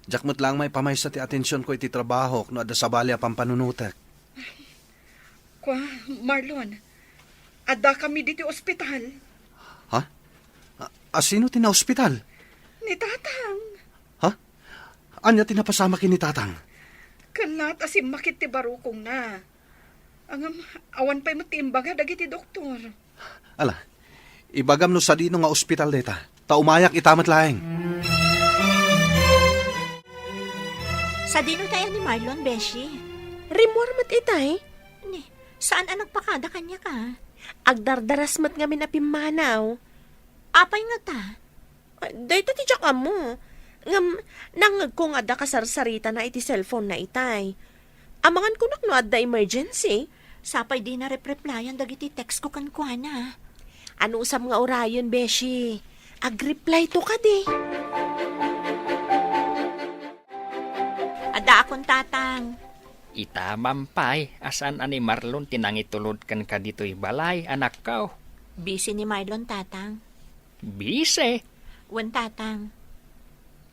Diak met laeng maipamaysa ti atensionko iti trabahok no adda sabali a pampanunotek. Kua, Marlon, addakami ditoy ospital. Ha? A, a sino ti naospital? Ni Tatang. Ha? Ania ti napasamak ken ni Tatang? Kellat a simmakit ti barukongna. Ngem, awan pay met ti imbaga dagiti doktor. Ala, ibagam no sadino nga ospital dayta, ta umayak ita met laeng. Sadino tay a ni Marlon, Beshi? Rimmuar met itay. Ni, saan a nagpakada kaniak a? Agdardaras met ngamin a pimmanaw. Apay ngata? Dayta ti diak ammo. Ngem, nangngegko nga adda kasarsaritana iti cellphone na itay. Amangan kunak no adda emergency. Sapay dina repreplayan dagiti text ko kenkuana. Anusam nga urayen, Beshi? Agreply to kadi. Adda akon, Tatang. Ita man pay, a saan a ni Marlon ti nangitulod kenka ditoy balay, anakko? Busy ni Marlon, Tatang. Busy? Wen, Tatang.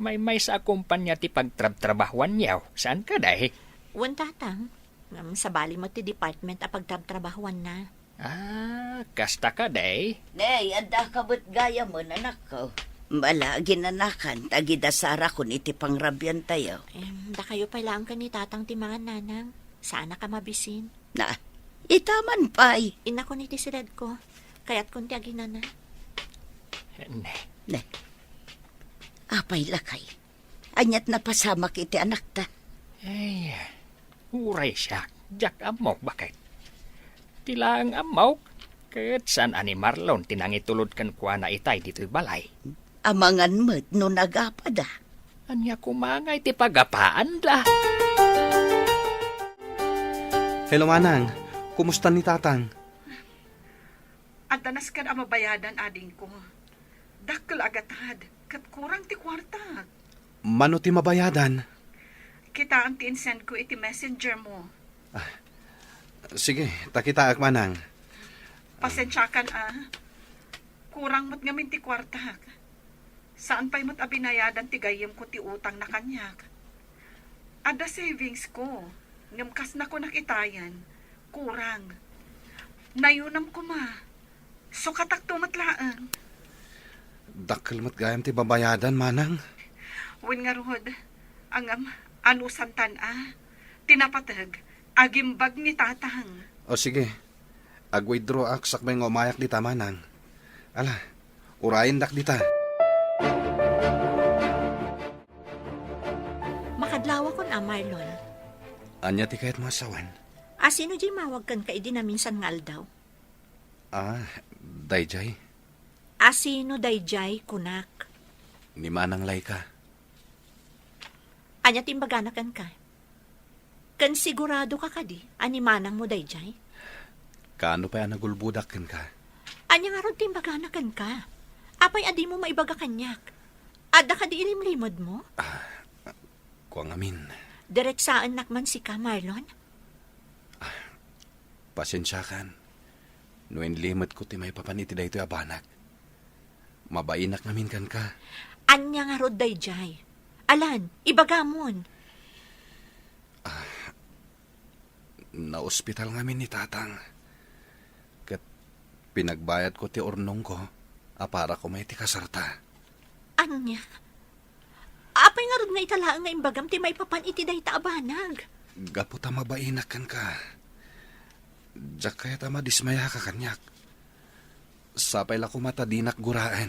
Maymaysa a kompania ti pagtrabtrabahuanyo, saan kadi? Wen, Tatang. Ngem sabali met ti department a pagtrabtrabahuanna. Ah, kasta kadi? Nay, adda ka met gayamen, anakko. Bala, ginanakan, ta agidasarakon iti pangrabiantayo. Em, dakayo pay laeng ken ni Tatang ti mangan, Nanang. Saanak a mabisin. Na, ita man pay. Innakon iti siledko. Kayatkon ti aginana. Ne. Ne. Apay lakay. Aniat napasamak iti anakta? Ay, uray siak. Diak ammok, baket. Ti laeng ammok, ket saan a ni Marlon ti nangitulod kenkuana itay ditoy balay. Amangan met no nagapada. Ania koma nga iti pagapaanda? Hello, Manang. Kumusta ni Tatang? Adda nasken a mabayadan, adingko. Dakkel a gatad, ket kurang ti kuartak. Mano ti mabayadan? Kitaem ti insendko iti messenger mo. Ah, sige, ta kitaek, Manang. Pasensiakan, a. Kurang met ngamin ti kuartak. Saan pay met a binayadan ti gayyemko ti utangna kaniak. Adda savings ko, ngem kas nakunak itayen, kurang. Nayunam koma. Sukatakto met laeng. Dakkel met gayam ti babayadan, Manang. Wen ngarud, ngem, anusantan a. Ti napateg, agimbag ni Tatang. O sige, ag-withdraw ak sakbay nga umayak dita, Manang. Ala, urayendak dita. Makadlawakon a, Marlon. Ania ti kayatmo a sawen? Asino diay mawag kenka idi naminsan nga aldaw? Ah, daydiay. Asino daydiay, kunak? Ni Manang Laika. Ania ti imbagana kenka? Ken siguradoka kadi a ni manangmo daydiay? Kaano pay a nagulbodak kenka? Ania ngarud ti imbagana kenka? Apay a dimo maibaga kaniak? Adda kadi ilimlimedmo? Ah, kua ngamin. Diretsaennak man sika, Marlon. Pasensiakan no inlimedko ti maipapan iti daytoy a banag. Mabainak ngamin kenka. Ania ngarud daydiay? Alan, ibagamon. Naospital ngamin ni Tatang. Ket pinagbayadko ti urnongko a para koma iti kasarta. Ania? Apay ngarud nga ita laeng nga imbagam ti maipapan iti dayta a banag? Gapu ta mabainak kenka. Diak kayat a madismayaka kaniak. Sapay la koma ta dinak guraen.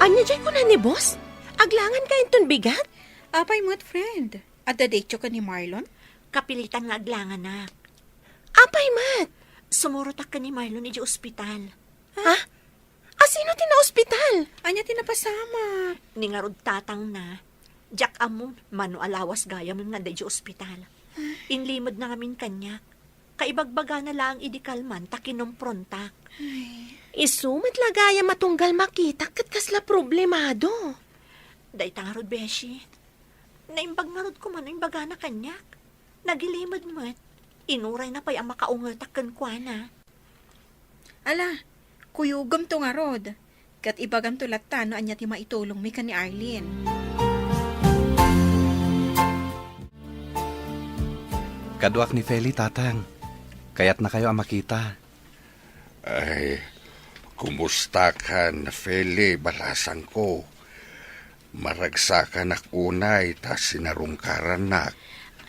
Ania diay kuna ni boss? Aglanganka inton bigat? Apay met, friend? Adda daytoy ken ni Marlon? Kapilitan nga aglanganak. Apay met? Sumurotak ken ni Marlon idiay ospital. Ha? Asino ti naospital? Ania ti napasamak? Ni ngarud tatangna. Diak ammo, mano a lawas gayam nga adda idiay ospital. Inlimedna ngamin kaniak. Kaibagbagana laeng idi kalman ta kinumprontak. Ay. Isu met la gayam a tunggal makitak ket kasla problemado. Dayta ngarud, beshi. Naimbag ngarud koma no imbagana kaniak. Nagilimed met. Inurayna pay a makaungetak kenkuana. Ala, kuyogem to ngarud. Ket ibagamto latta no ania ti maitulongmi ken ni Arlene. Kaduak ni Feli, Tatang. Kayatnakayo a makita. Ay, kumustakan, Feli, balasangko? Maragsakanak unay ta sinarungkarannak.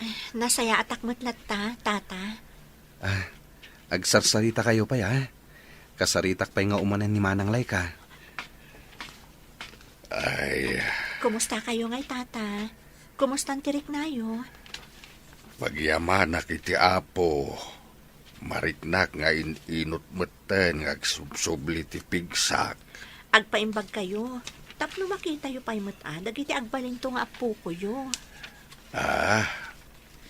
Ay, nasayaatak met latta, Tata. Ah, agsarsarita kayo pay, ah. Kasaritak pay nga umanen ni Manang Laika. Ay. Kumusta kayo ngay, Tata? Kumustan ti riknayo? Pagyamanak iti Apo. Mariknak nga in-inut metten nga agsubsubli ti pigsak. Agpaimbag kayo, tapno makitayo pay met a dagiti agbalinto nga appokoyo. Ah,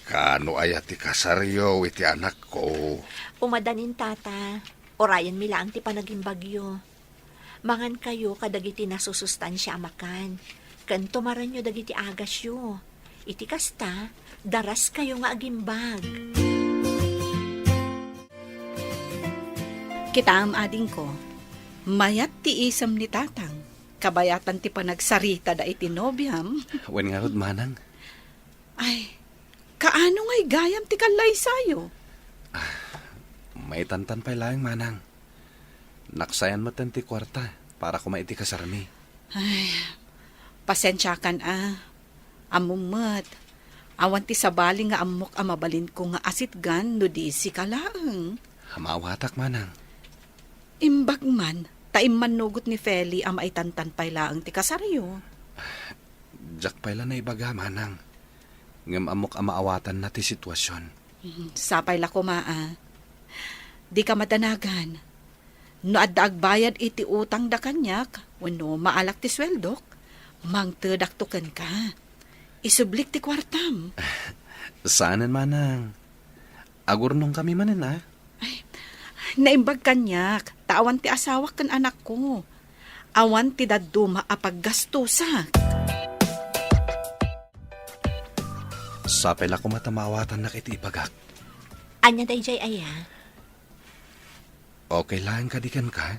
kaano aya ti kasaryo iti anakko? Umadanin, Tata. Urayenmi laeng ti panagimbagyo. Mangan kayo kadagiti nasusustansia a makan, ken tumarenyo dagiti agasyo. Iti kasta, daras kayo nga agimbag. Kitaem, adingko, mayat ti isem ni Tatang, kabayatan ti panagsaritada iti nobiam. Wen ngarud, Manang. Ay, kaano ngay gayam ti kallaysayo? Ah, maitantan pay laeng, Manang. Naksayan metten ti kuarta para koma iti kasarmi. Ay, pasensiakan a. Ammom met, awan ti sabali nga ammok a mabalinko nga asitgan no di sika laeng. Maawatak, manang. Imbag man, ta immannugot ni Feli a maitantan pay laeng ti kasaryo. Diak pay la naibaga, manang. Ngem ammok a maawatanna ti sitwasion. Hmm, sapay la koma a. Dika madanagan. No adda agbayad iti utangda kaniak, wenno maalak ti sueldok, mangtedakto kenka. Isublik ti kuartam. Saanen, manang. Agurnongkami manen, a? Ay, naimbag kaniak, ta awan ti asawak ken anakko. Awan ti dadduma a paggastusak. Sapay la koma ta maawatannak iti ibagak. Ania daydiay aya? Okay laeng kadi kenka?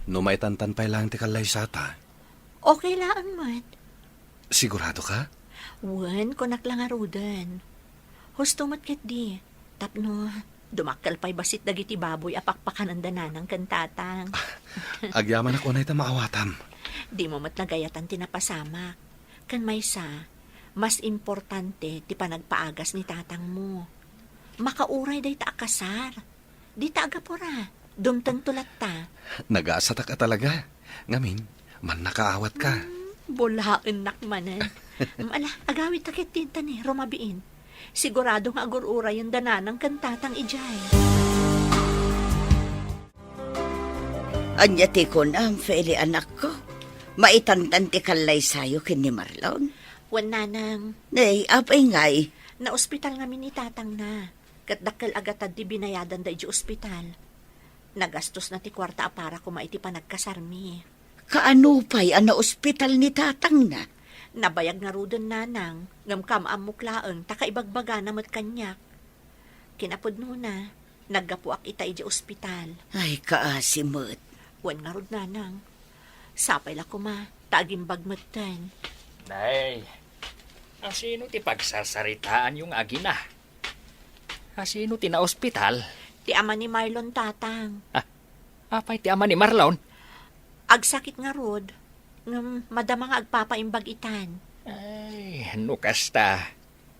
No maitantan pay laeng ti kallaysata? Okay laeng met. Sigurado ka? Wen, kunak la ngaruden. Husto met ketdi, tapno dumakkel pay bassit dagiti baboy a pakpakananda nanang ken tatang. Agyamanak unay ta maawatam. Dimo met nagayatan ti napasamak. Ken maysa, mas importante ti panagpaagas ni tatangmo. Makauray dayta a kasar. Dita agapura, dumtengto latta. Nagasatak a talaga. Ngamin, mannakaawat ka. Hmm, bulaennak manen. Ala, agawidta ketdi ta ni rumabiin. Sigurado nga agur-urayenda nanang ken tatang idiay. Ania ti kunam, Feli, anakko? Maitantan ti kallaysayo ken ni Marlon? Wen, nanang. Nay, apay ngay? Naospital ngamin ni tatangna. Ket dakkel a gatad ti binayadanda idiay ospital. Nagastosna ti kuarta a para koma iti panagkasarmi. Kaano pay a naospital ni tatangna? Nabayag ngaruden, nanang, ngem kaam-ammok laeng ta kaibagbagana met kaniak. Kinapudnona, naggapuak ita idiay ospital. Ay, kaasi met. Wen ngarud, nanang. Sapay la koma, ta agimbag metten. Nay, asino ti pagsarsaritaanyo nga agina? Asino ti naospital? Ti ama ni Marlon, tatang. Ah, apay ti ama ni Marlon? Agsakit ngarud, ngem madama nga agpapaimbag itan. Ay, no kasta,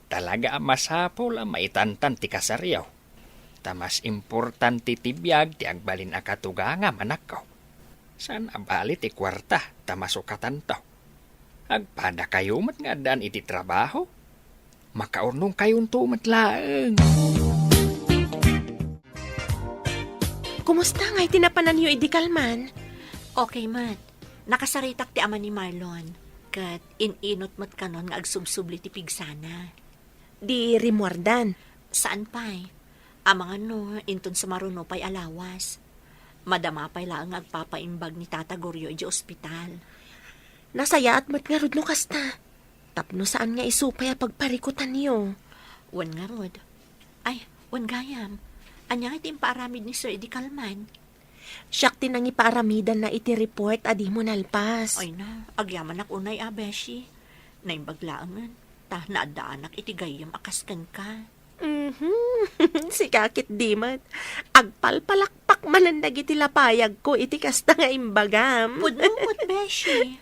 talaga a masapul a maitantan ti kasaryo. Ta mas importante ti biag ti agbalin a katugangam, anakko. Saan a bali ti kuarta ta masukatanto. Agpadakayo met nga addaan iti trabaho. Makaurnongkayonto met laeng. Kumusta ngay ti napananyo idi kalman? Okay met. Nakasaritak ti ama ni Marlon, ket in-inut met kanon nga agsubsubli ti pigsana. Di rimmuardan? Saan pay. Amangan no inton sumaruno pay a lawas. Madama pay laeng nga agpapaimbag ni Tata Goryo idiay ospital. Nasayaat met ngarud no kasta. Tapno saan nga isu pay a pagparikutanyo. Wen ngarud. Ay, wen gayam. Ania ti impaaramid ni Sir idi kalman? Siak ti nangipaaramidanna iti report a dimo nalpas. Ay na, agyamanak unay a, beshi. Naimbag laengen, ta naaddaanak iti gayyem a kas kenka. Mhm. Sika ketdi met. Agpalpalakpak manen dagiti lapayagko iti kasta nga imbagam. Pudno met, beshi.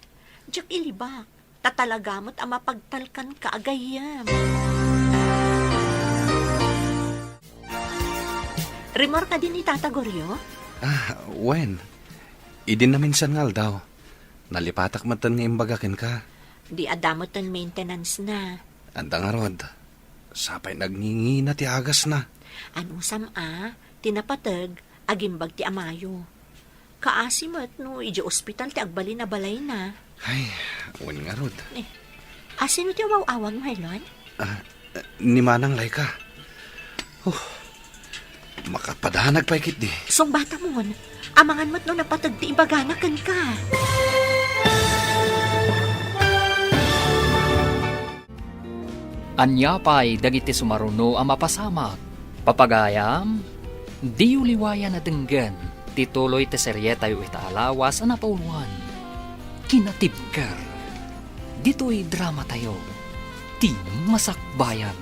Diak ilibak. Ta talaga met a mapagtalkanka a gayyem. Rimmuarka din ni Tata Goryo? Ah, wen. Idi naminsan nga aldaw, nalipatak metten nga imbaga kenka. Di adda metten maintenance na. Adda ngarud. Sapay nagngingina ti agasna. Anusam a, ti napateg, agimbag ti amayo. Kaasi met no idiay ospital ti agbalin a balayna. Ay, wen ngarud. Eh, asino ti umaw-awag, Marlon? Ah, ni Manang Laika. Oh, makapadanag pay ketdi. Sungbatamon, amangan met no napateg ti ibagana kenka. Ania pay dagiti sumaruno a mapasamak? Papagayam, diyo liwayan a denggen ti tuloy ti serietayo ita a lawas a napauluan, Kinatibker. Ditoy dramatayo, Ti Masakbayan.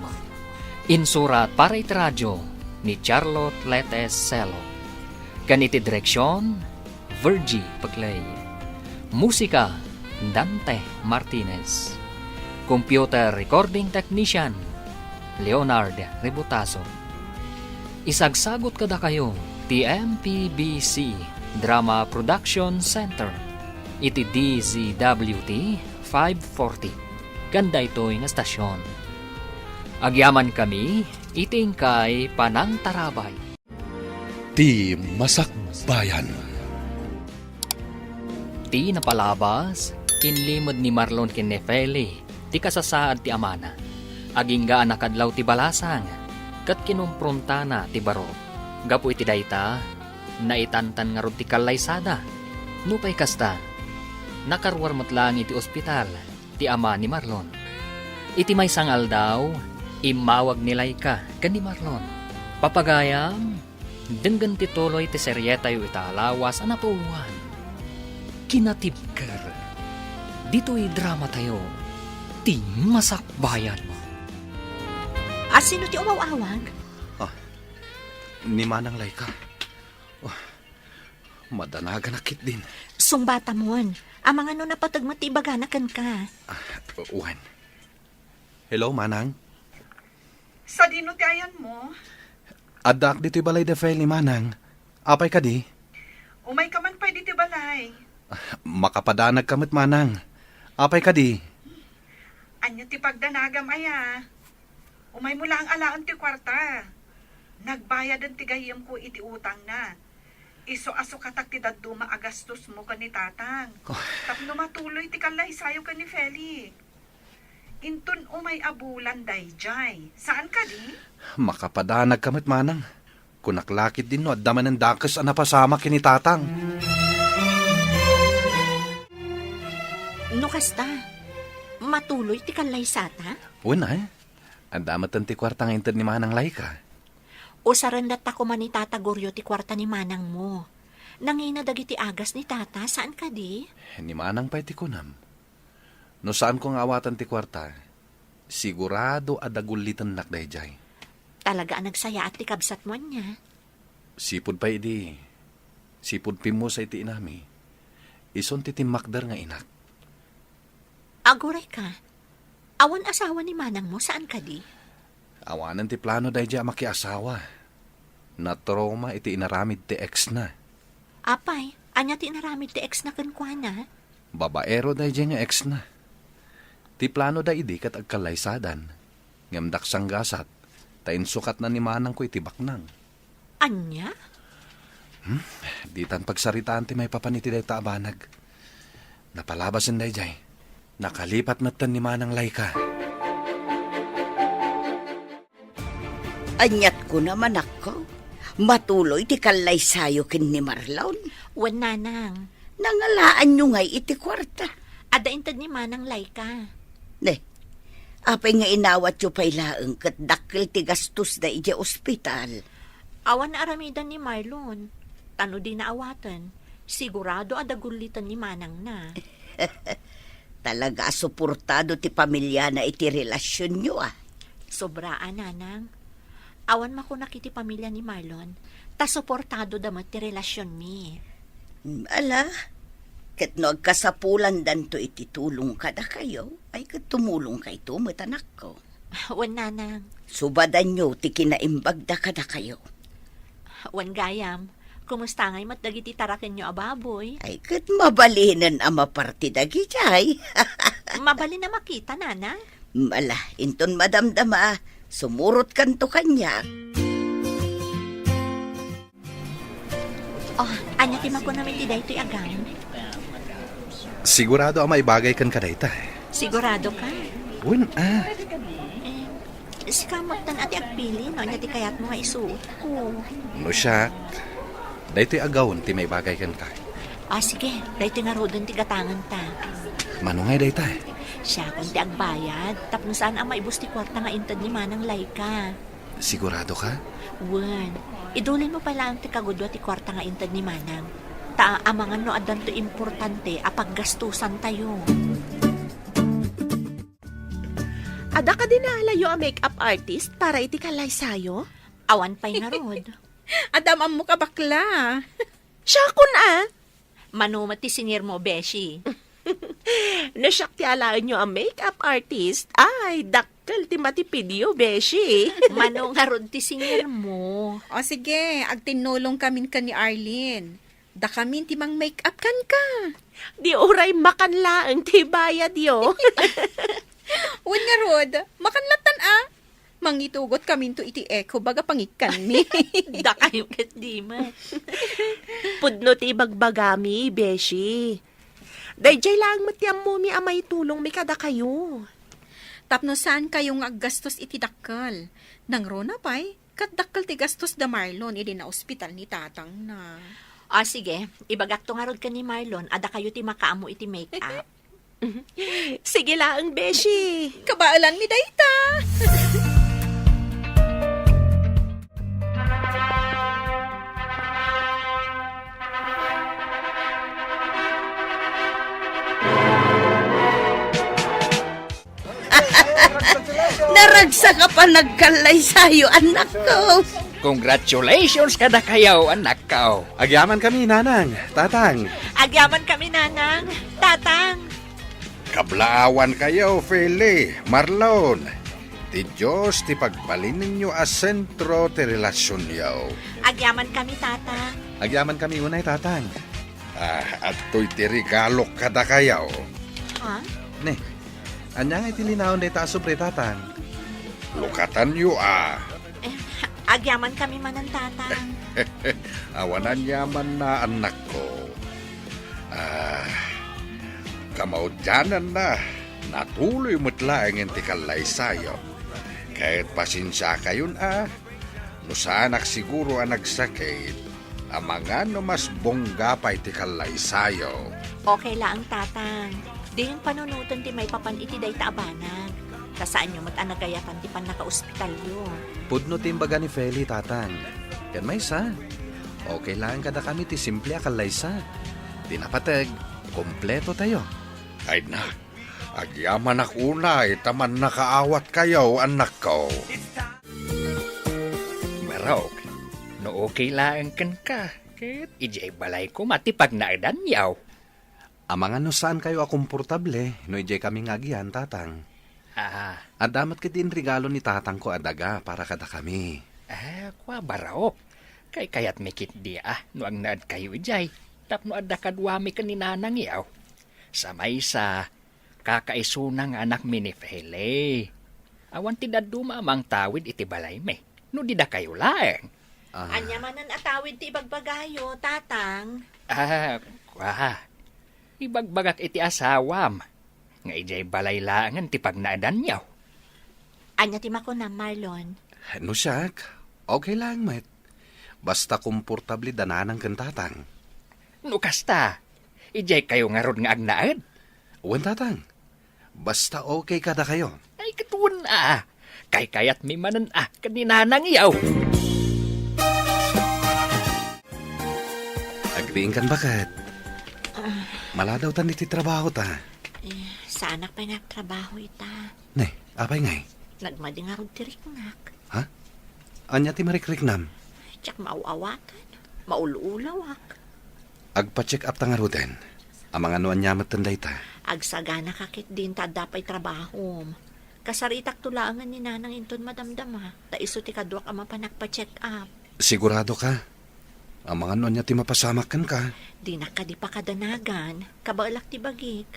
Insurat para iti radio ni Charlotte Letes Celo. Ken iti direksion, Virgie Peclay. Musika, Dante Martinez. Computer Recording Technician, Leonard Rebutaso. Isagsagut kadakayo ti M P B C Drama Production Center iti D Z W T five forty ken daytoy nga estasion. Agyamankami iti inkay panangtarabay. Ti Masakbayan. Ti napalabas, inlimed ni Marlon ken ni Feli ti kasasaad ti amana. Agingga a nakadlaw ti balasang, ket kinumpruntana ti baro. Gapu iti dayta, naitantan ngarud ti kallaysada. Nupay kasta, nakaruar met laeng iti ospital ti ama ni Marlon. Iti maysa nga aldaw, immawag ni Laika ken ni Marlon. Papagayam, denggen ti tuloy ti serietayo ita a lawas a napuowan. Kinatibker. Ditoy dramatayo, Ti Masakbayan. A, sino ti umaw-awag? Ah, ni Manang Laika. Oh, madanaganak ketdin. Sungbatamon. Amangan no napateg met ti ibagana kenka. Ah, wen. Hello, Manang. Sadino ti ayanmo? Addaak ditoy balay da Feli, Manang. Apay kadi? Umayka man pay ditoy balay. Ah, makapadanagka met, Manang. Apay kadi? Ania ti pagdanagam aya? Umaymo laeng alaen ti kuarta. Nagbayaden ti gayyemko iti utangna. Isu a sukatak ti dadduma a gastosmo ken ni Tatang. Oh. Tapno matuloy ti kallaysayo ken ni Feli. Inton umay a bulan daydiay. Saan kadi? Makapadanagka met, Manang. Kunak la ketdin no adda manen dakes a napasamak ken ni Tatang. No kasta, matuloy ti kallaysata? Wen, eh. Adda metten ti kuarta nga inted ni Manang Laika. Usaren latta koma ni Tata Goryo ti kuarta ni manangmo. Nangina dagiti agas ni Tata, saan kadi? Ni Manang pay ti kunam. No saanko nga awatan ti kuarta, sigurado a dagullitennak daydiay. Talaga a nagsayaat ti kabsatmo ania? Sipud pay idi, sipud pimmusa iti inami, isun ti timmakder nga inak. Aguray ka, awan asawa ni manangmo, saan kadi? Awanen ti plano daydiay a makiasawa. Natrauma iti inaramid ti ex-na. Apay, ania ti inaramid ti ex-na kenkuana? Babaero daydiay nga ex-na. Ti planoda idi ket agkallaysadan, ngem daksanggasat, ta insukatna ni manangko iti baknang. Ania? Hmm? Ditan pagsaritaan ti maipapan iti dayta a banag. Napalabasen daydiay. Nakalipat metten ni Manang Laika. Aniat kuna, manakko? Matuloy ti kallaysayo ken ni Marlon? Wen, nanang. Nangalaanyo ngay iti kuarta? Adda inted ni Manang Laika. Ne, apay nga inawatyo pay laeng ket dakkel ti gastosda idiay ospital? Awan a aramidan ni Marlon. Ta no dina awaten, sigurado a dagulliten ni manangna. Talaga a suportado ti pamiliana iti relasionyo, a. Sobra a, nanang. Awan makunak iti pamilia ni Marlon, ta suportadoda met ti relasionmi. Mm, ala, ket no agkasapulandanto iti tulong kadakayo, ay ket tumulongkayto met, anakko. Wen, nanang. Subadanyo ti kinaimbagda kadakayo. Wen gayam, kumusta ngay met dagiti tarakenyo a baboy? Ay, ket mabalinen a maparti dagidiay. Mabalin a makita, nanang? Ala, inton madamdama, sumurotkanto kaniak. Oh, ania ti makunam iti daytoy a gown? Sigurado a maibagay kenka dayta. Sigurado ka? Wen, a. Eh, sika met ti agpili no ania ti kayatmo nga isuotko. No siak, daytoy a gown ti maibagay kenka. Ah, sige, daytoy ngaruden ti gatangenta. Mano ngay dayta? Siakon ti agbayad, tapno saan a maibus ti kuarta nga inted ni Manang Laika. Sigurado ka? Wen, idulinmo pay laeng ti kagudua ti kuarta nga inted ni Manang. Ta amangan no addanto importante a paggastusantayo. Adda kadi naalayo a makeup artist para iti kallaysayo? Awan pay ngarud. Adda am-ammok a bakla. Siakon a. Mano met ti singirmo, beshi? No siak ti alaenyo a makeup artist, ay, dakkel ti matipidyo, beshi. Mano ngarud ti singirmo? O sige, agtinnulongkamin ken ni Arlene. Dakamin ti mang-makeup kenka. Di uray makan laeng ti bayadyo. Wen ngarud, makan lattan a. Mangitugotkaminto iti eco bag a pangikkanmi. Dakayo ket dima. Pudno ti ibagbagami, beshi. Daydiay laeng met ti ammomi a maitulongmi kadakayo. Tapno saankayo nga aggastos iti dakkel. Nangruna pay, ket dakkel ti gastos da Marlon idi naospital ni tatangna. O, sige. Ibagakto ngarud ken ni Marlon a dakayo ti makaammo iti make-up. Sige laeng, beshi. Kabaelanmi dayta. Naragsak a panagkallaysayo, anakko. Congratulations kadakayo, anakko. Agyamankami, nanang, tatang. Agyamankami, nanang, tatang. Kablaawankayo, Feli, Marlon. Ti Dios ti pagbalinenyo a sentro ti relasionyo. Agyamankami, tatang. Agyamankami unay, tatang. Ah, adtoy ti regalok kadakayo. Ha? Ne, ania ngay ti linaon dayta a sobre, tatang? Lukatanyo a. Eh, agyamankami manen, tatang. Awan aniamanna, annakko. Ah, kamaudiananna, natuloy met laengen ti kallaysayo. Ket pasensiakayon a, no saanak siguro a nagsakit, amangan no mas bongga pay ti kallaysayo. Okay laeng, tatang. Diyon panunoten ti maipapan iti dayta a banag. Ta saanyo met a nagayatan ti pannakaospitalyo. Pudno ti imbaga ni Feli, tatang. Ken maysa, okay laeng kadakami ti simple a kallaysa. Ti napateg, kompletotayo. Ay na, agyamanak unay ta mannakaawatkayo, annakko. Barok, no okay laeng kenka, ket idiay balay koma ti pagnaedanyo. Amangan no saankayo a komportable no idiay kami nga agian, tatang. Ah. Adda met ketdi inregalo ni tatangko a daga para kadakami. Ah, kua, Barok. Kaykayatmi ketdi a no agnaedkayo idiay tapno adda kaduami ken ni nanangyo. Sa maysa, kakaisuna nga anakmi ni Feli. Awan ti dadduma a mangtawid iti balaymi no di dakayo laeng. Ah. Ania manen a tawid ti ibagbagayo, tatang? Ah, kua. Ibagbagak iti asawam nga idiay balay laengen ti pagnaedanyo. Ania ti makunam, Marlon? No siak, okay laeng met. Basta komportable da nanang ken tatang. No kasta, idiay kayo ngarud nga agnaed? Wen, tatang. Basta okay kadakayo. Ay, ket wen a. Kaykayatmi manen a ken ni nanangyo. Agriingkan, baket. Ah. Maladawtan iti trabaho ta. Eh, saanak pay nga agtrabaho ita. Ne, apay ngay? Nagmadi ngarud ti riknak. Ha? Ania ti marikriknam? Diak maaw-awatan. Maul-ulawak. Agpa-check up ta ngaruden. Amangan no ania metten dayta. Agsaganaka ketdin ta adda pay trabahom. Kasaritakto laengen ni nanang inton madamdama, ta isu ti kaduak a mapan agpa-check up. Sigurado ka? Amangan no ania ti mapasamak kenka? Dinak kadi pakadanagan. Kabaelak ti bagik.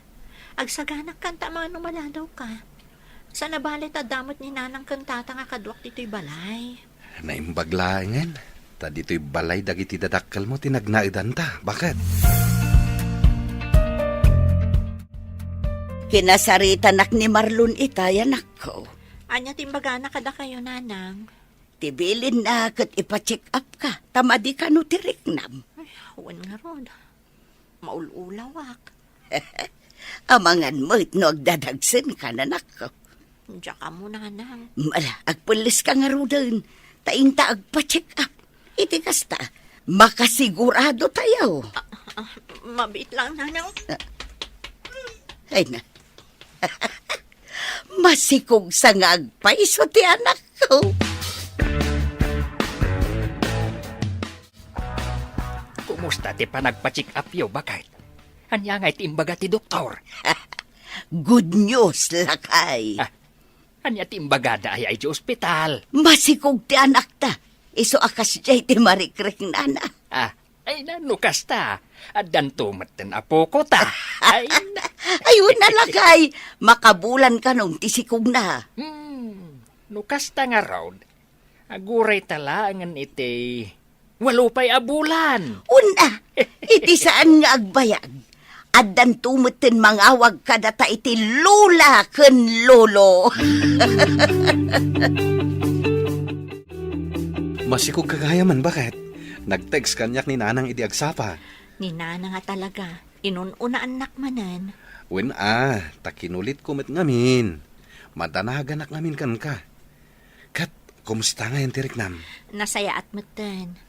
Agsaganak kanta amangan no maladawka. Sana bale ta adda met ni nanang ken tatang a kaduak ditoy balay. Naimbag laengen, ta ditoy balay dagiti dadakkelmo ti nagnaedanta, baket. Kinasaritanak ni Marlon itay, anakko. Ania ti imbagana kadakayo, nanang? Ti bilinna ket ipa-check up ka, ta madi kano ti riknam. Ay, wen ngarud. Maul-ulawak. Amangan met no agdadagsenka, anakko. Diak ammo, nanang. Mala, agpelleska ngaruden, ta inta agpa-check up. Iti kasta, makasigurado tayo. Ah, ah, mabiit lang, nanang. Ay na. Masikog sa nga agpayso ti anakko. Kumusta ti panagpa-check up yo, baket? Ania ngay ti imbaga ti doktor? Good news, lakay. Ah, ania ti imbagada aya idiay ospital? Masikog ti anakta. Isu a kasdiay ti marikriknana. Ah, ay na, no kasta, addanto metten apoko ta. Ay na. Ay, una, lakay. Makabulan kanon ti sikogna. Hmm, no kasta ngarud, aguray ta laengen iti walo pay a bulan. Una, iti saan nga agbayag, addanto metten mangawag kadata iti lola ken lolo. Masikog ka gayam, baket. Nag-text kaniak ni Nanang idi agsapa. Ni Nanang a talaga, inun-unaannak manen. Wen a, ta kinulitko met ngamin. Madanaganak ngamin kenka. Ket, kumusta ngayen ti riknam? Nasayaat metten.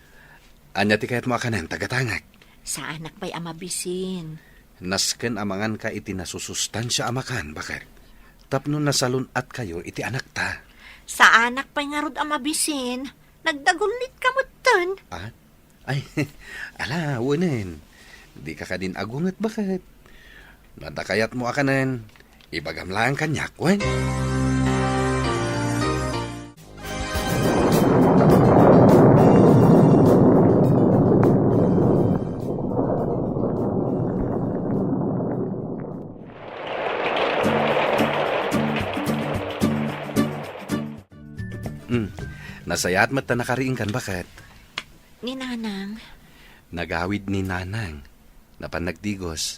Ania ti kayatmo a kanen, tagatangak? Saanak pay a mabisin. Nasken a manganka iti nasusustansia a makan, baket. Tapno nasalun-atkayo iti anakta. Saanak pay ngarud a mabisin. Nagdagullitka metten. Ah? Ay, ala, wenen. Dika kadin agunget, baket. No adda kayatmo a kanen, ibagam laeng kaniak, wen? Hmm. Nasayaat met ta nakariingkan, baket. Ni Nanang. Nagawid ni Nanang. Napan nagdigos.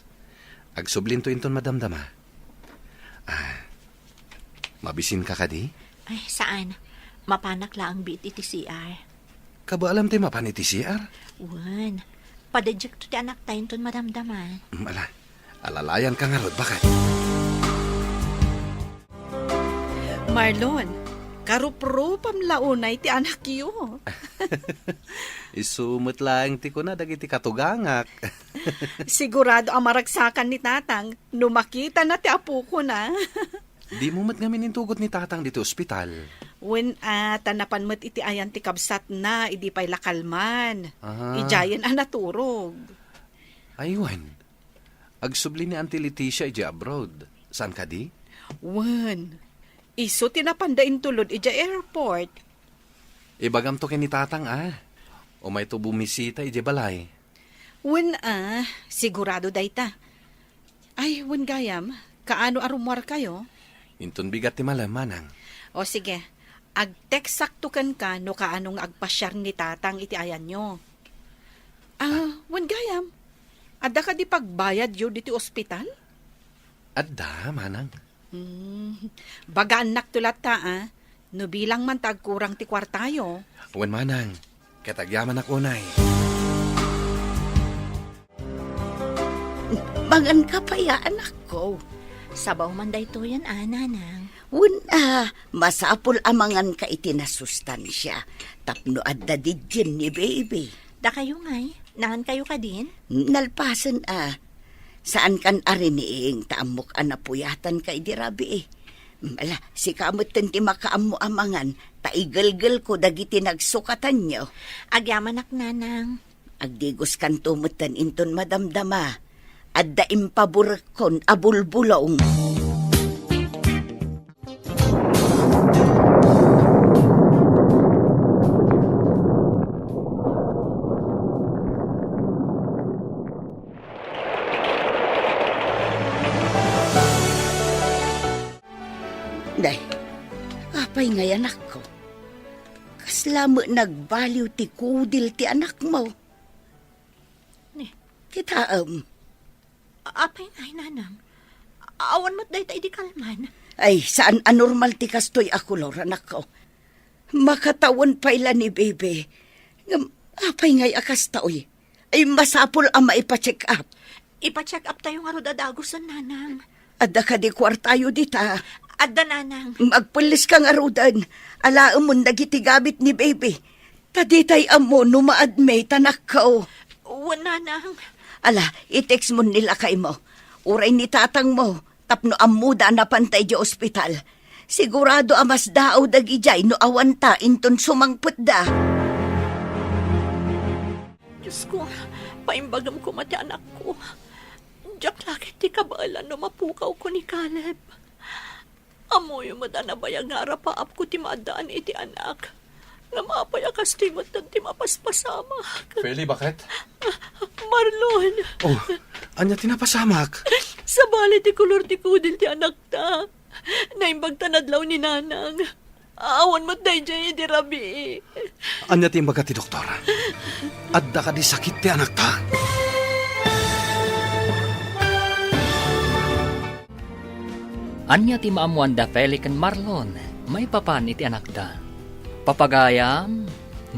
Agsublinto inton madamdama. Ah, mabisinka kadi? Ay, saan. Mapanak laeng biit iti C R. Kabaalam ti mapan iti C R? Wen. Padadjekto ti anakta inton madamdama. Mm, ala. Alalayanka ngarud, baket. Marlon, karuprupam la unay ti anakyo. Isu met laeng ti kuna dagiti katugangak. Sigurado a maragsakan ni Tatang no makitana ti apokona. Dimo met ngamin intugot ni Tatang ditoy ospital? Wen a, ta napan met iti ayan ti kabsatna idi pay la kalman. Ah. Idiayen a naturog. Ay, wen. Agsubli ni Auntie Leticia idiay abroad. Saan kadi? Wen. Isu ti napanda intulod idiay airport. Ibagamto ken ni Tatang, a. Umayto bumisita idiay balay. Wen a, sigurado dayta. Ay, wen gayam, kaano a rummuarkayo? Inton bigat ti malem, manang. O sige, agteksakto kenka no kaano nga agpasiar ni Tatang iti ayanyo. Ah, wen gayam, adda kadi pagbayadyo ditoy ospital? Adda, manang. Hmm, bagaannakto latta, a. No bilang man ta agkurang ti kuartayo. Wen, manang, ket agyamanak unay. Manganka pay a, anakko. Sabaw man daytoyen a, nanang. Wen a, masapul a manganka iti nasustansia tapno adda didien ni baby. Dakayo ngay, nangankayo kadin? Nalpasen a. Saankan a riniing ta ammok a napuyatanka idi rabii. Ala, sika metten ti makaammo a mangan, ta igelgelko dagiti nagsukatanyo. Agyamanak, nanang. Agdigoskanto metten inton madamdama. Adda impaburekkon a bulbulong. Day, apay ngay, anakko? Kasla met nagbaliw ti kudil ti anakmo. Ni? Kitaem. A-, apay ngay, nanang? Awan met dayta idi kalman. Ay, saan a normal ti kastoy a kolor, anakko. Makatawen pay la ni baby. Ngem, apay ngay a kastoy? Ay, masapul a maipa-check up. Ipa-check up tayo ngarud a dagusen, nanang. Adda kadi kuartayo dita? Adda, nanang. Agpelleska ngaruden. Alaemon dagiti gamit ni baby. Ta ditay ammo no ma-admit, anakko. Wen, nanang. Ala, i-text mon ni lakaymo. Uray ni tatangmo, tapno ammoda a napanta idiay ospital. Sigurado a masdaaw dagidiay no awanta inton sumangpetda. Diosko, paimbagam koma ti anakko. Diak la ket ti kabaelan no mapukawko ni Caleb. Ammoyo met a nabayag nga arapaapko ti maaddaan iti anak. Ngem apay a kastoy met ti mapaspasamak? Feli, bakit? Marlon! Oh, ania ti napasamak? Sabali ti kolor ti kudil ti anakta. Naimbag ta nadlaw ni Nanang. Awan met daydiay idi rabii. Ania ti imbaga ti doktor? Adda kadi sakit ti anakta? Ania ti maammoanda Feli ken Marlon maipapan iti anakda? Papagayam,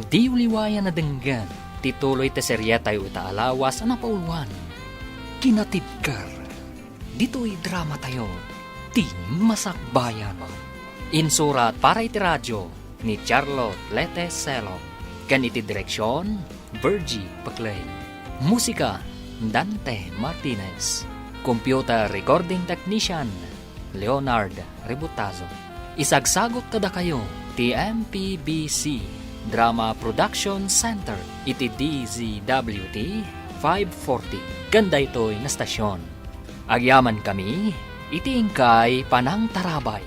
diyo liwayan a denggen ti tuloy ti serietayo ita a lawas a napauluan, Kinatibker. Ditoy dramatayo, Ti Masakbayan. Insurat para iti radio ni Charlotte Lete Selo, ken iti direksion, Virgie Peclay. Musika, Dante Martinez. Computer recording technician, Leonard Rebutazo. Isagsagut kadakayo ti M P B C Drama Production Center iti D Z W T five forty ken daytoy nga stasyon. Agyamankami iti inkay panangtarabay.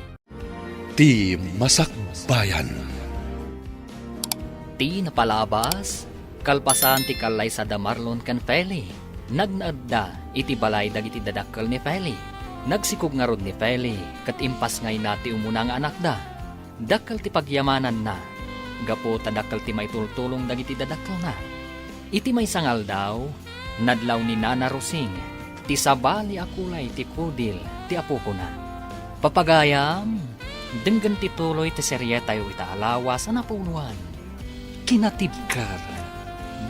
Ti Masakbayan. Ti napalabas, kalpasan ti kallaysada Marlon ken Feli, nagnaedda iti balay dagiti dadakkel ni Feli. Nagsikog ngarud ni Feli ket impasngayna ti umuna nga anakda. Dakkel ti pagyamananna, gapu ta dakkel ti maitultulong dagiti dadakkelna. Iti maysa nga aldaw, nadlaw ni Nana Rosing ti sabali a kulay ti kudil ti apokona. Papagayam, denggen ti tuloy ti serietayo ita a lawas a napauluan, Kinatibker.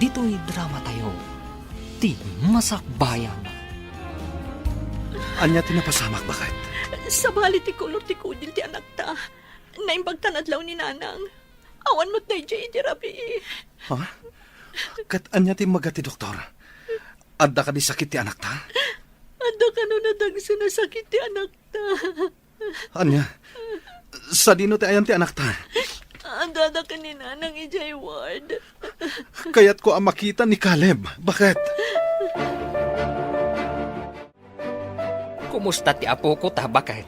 Ditoy dramatayo, Ti Masakbayan. Ania ti napasamak, baket? Sabali ti kolor ti kudil ti anakta. Naimbag ta nadlaw ni Nanang. Awan met daydiay idi rabii. Ha? Ket ania ti imbaga ti doktor? Adda kadi sakit ti anakta? Adda kano nadagsen a sakit ti anakta. Ania? Sadino ti ayan ti anakta? Addada ken ni Nanang idiay ward. Kayatko a makita ni Caleb. Baket? Kumusta ti apokota, baket?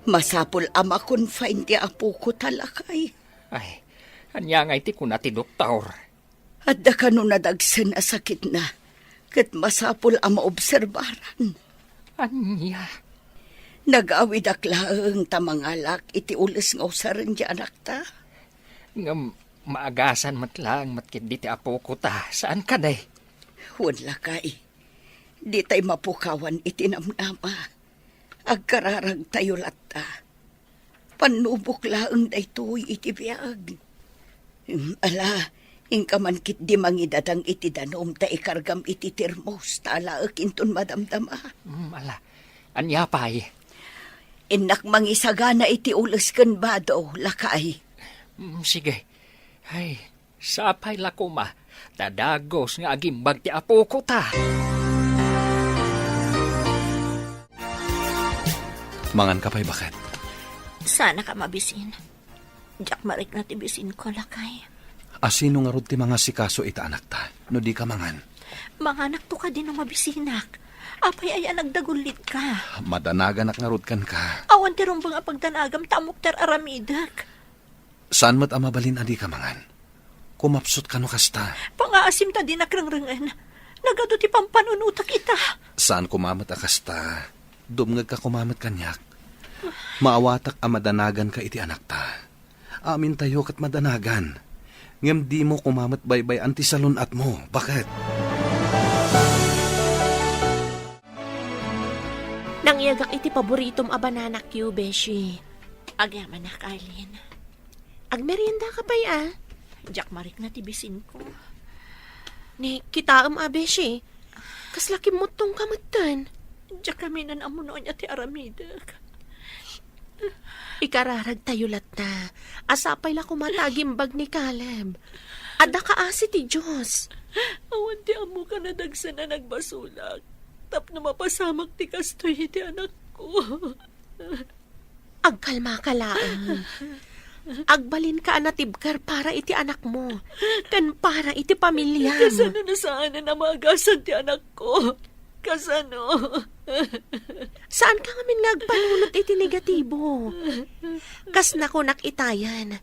Masapul a ma-confine ti apokota, lakay. Ay, ania ngay ti kuna ti doktor? Adda kano nadagsen a sakitna, ket masapul a maobserbaran. Ania? Nagawidak laeng ta mangalak iti ules nga usaren ti anakta. Ngem maagasan met laeng met ketdi ti apokota, saan kadi? Wen, lakay. Ditay mapukawan iti namnama. Agkararagtayo latta. Pannubok laeng daytoy iti biag. Em, ala, inka man ketdi mangidadang iti danum ta ikargam iti termos ta alaek inton madamdama. Mm, ala, ania pay? Innak mangisagana iti ules ken bado, lakay. Mm, sige. Ay, sapay la koma, ta dagus nga agimbag ti apokota. Manganka pay, baket? Saanka mabisin. Diak marikna ti bisinko, lakay. A, sino ngarud ti mangasikaso ita anakta, no dika mangan? Manganakto kadi no mabisinak. Apay aya a nagdagulitka? Madanaganak ngarud kenka. Awan ti rumbeng a pagdanagam ta ammok ti ar-aramidek. Saan met a mabalin a dika mangan? Kumapsutka no kasta. Pangaasim ta dinak rengrengen. Nagadu ti pampanunotak ita. Saan koma met a kasta. Dumngegka koma met kaniak. Maawatak a madanaganka iti anakta. Amintayo ket madanagan. Ngem dimo koma met baybay-an ti salun-atmo. Baket? Nangyegak iti paboritom a banana cue, beshi. Agyamanak, Arlene. Agmeriendaka pay, a? Diak marikna ti bisinko. Ni, kitaem a, beshi. Kasla kimmuttongka metten. Diak kami nan ammo no ania ti aramidek. Ikararagtayo latta. A, sapay la koma ta agimbag ni Caleb. Adda kaasi ti Dios. Awan ti ammoka nadagsen a nagbasolak. Tapno mapasamak ti kastoy iti anakko. Agkalmaka laeng. Agbalinka a natibker para iti anakmo, ken para iti pamiliam. Kasano no saanen a maagasan ti anakko? Kasano? Saanka ngamin nga agpanunot iti negatibo. Kas nakunak itayen,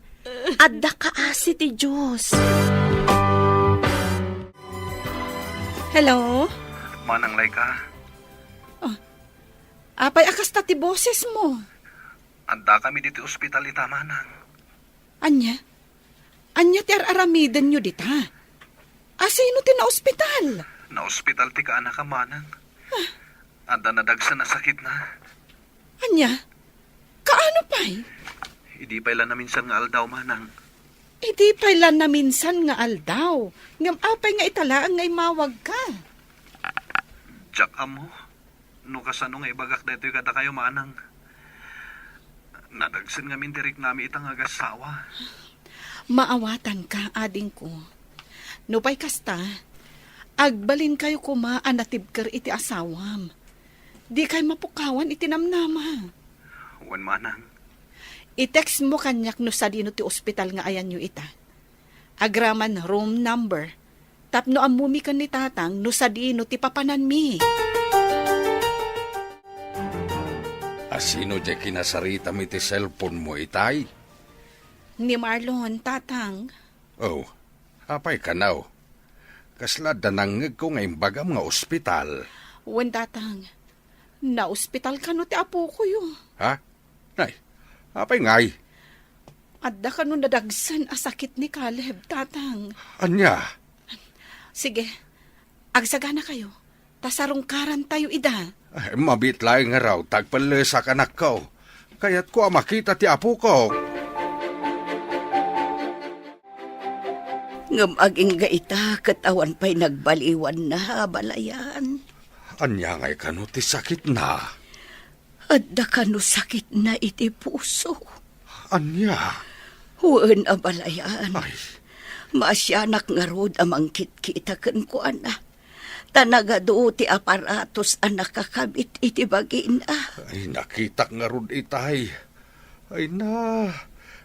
adda kaasi ti Dios. Hello? Manang Laika? Oh, apay a kasta ti bosesmo? Addakami ditoy ospital ita, Manang. Ania? Ania ti ar-aramidenyo dita? Asino ti naospital? Naospital ti kaanakam, Manang. Adda nadagsen a sakitna. Ania? Kaano pay? Idi pay la naminsan nga aldaw, Manang. Idi pay la naminsan nga aldaw? Ngem apay nga ita laeng nga immawagka? Diak ammo no kasano nga ibagak daytoy kadakayo, Manang. Nadagsen ngamin ti riknami ita nga agassawa. Maawatanka, adingko. Nupay kasta, agbalinkayo koma a natibker iti asawam. Dikay mapukawan iti namnama. Wen, Manang. I-textmo kaniak no sadino ti ospital nga ayanyo ita. Agraman room number. Tapno ammomi ken ni Tatang no sadino ti papananmi. Asino diay kinasaritam iti cellphone-mo itay? Ni Marlon, Tatang. Oh, apay kano? Kasla adda nangngegko nga imbagam nga ospital. Wen, Tatang. Naospital kano ti apokoyo. Ha? Nay, apay ngay? Adda kano nadagsen a sakit ni Caleb, Tatang. Ania? Sige, agsaganakayo, ta sarungkarantayo ida. Ay, mabiit laeng ngarud ta agpellesak, anakko. Kayatko a makita ti apokok. Ngem agingga ita ket awan pay nagbaliwanna, abalayan. Ania ngay kano ti sakitna? Adda kano sakitna iti puso? Ania? Wen, abalayan. Ay. Maasianak ngarud a mangkitkita kenkuana. Ta nagadu ti aparatos a nakakabit iti bagina. Ay, nakitak ngarud itay. Ay na,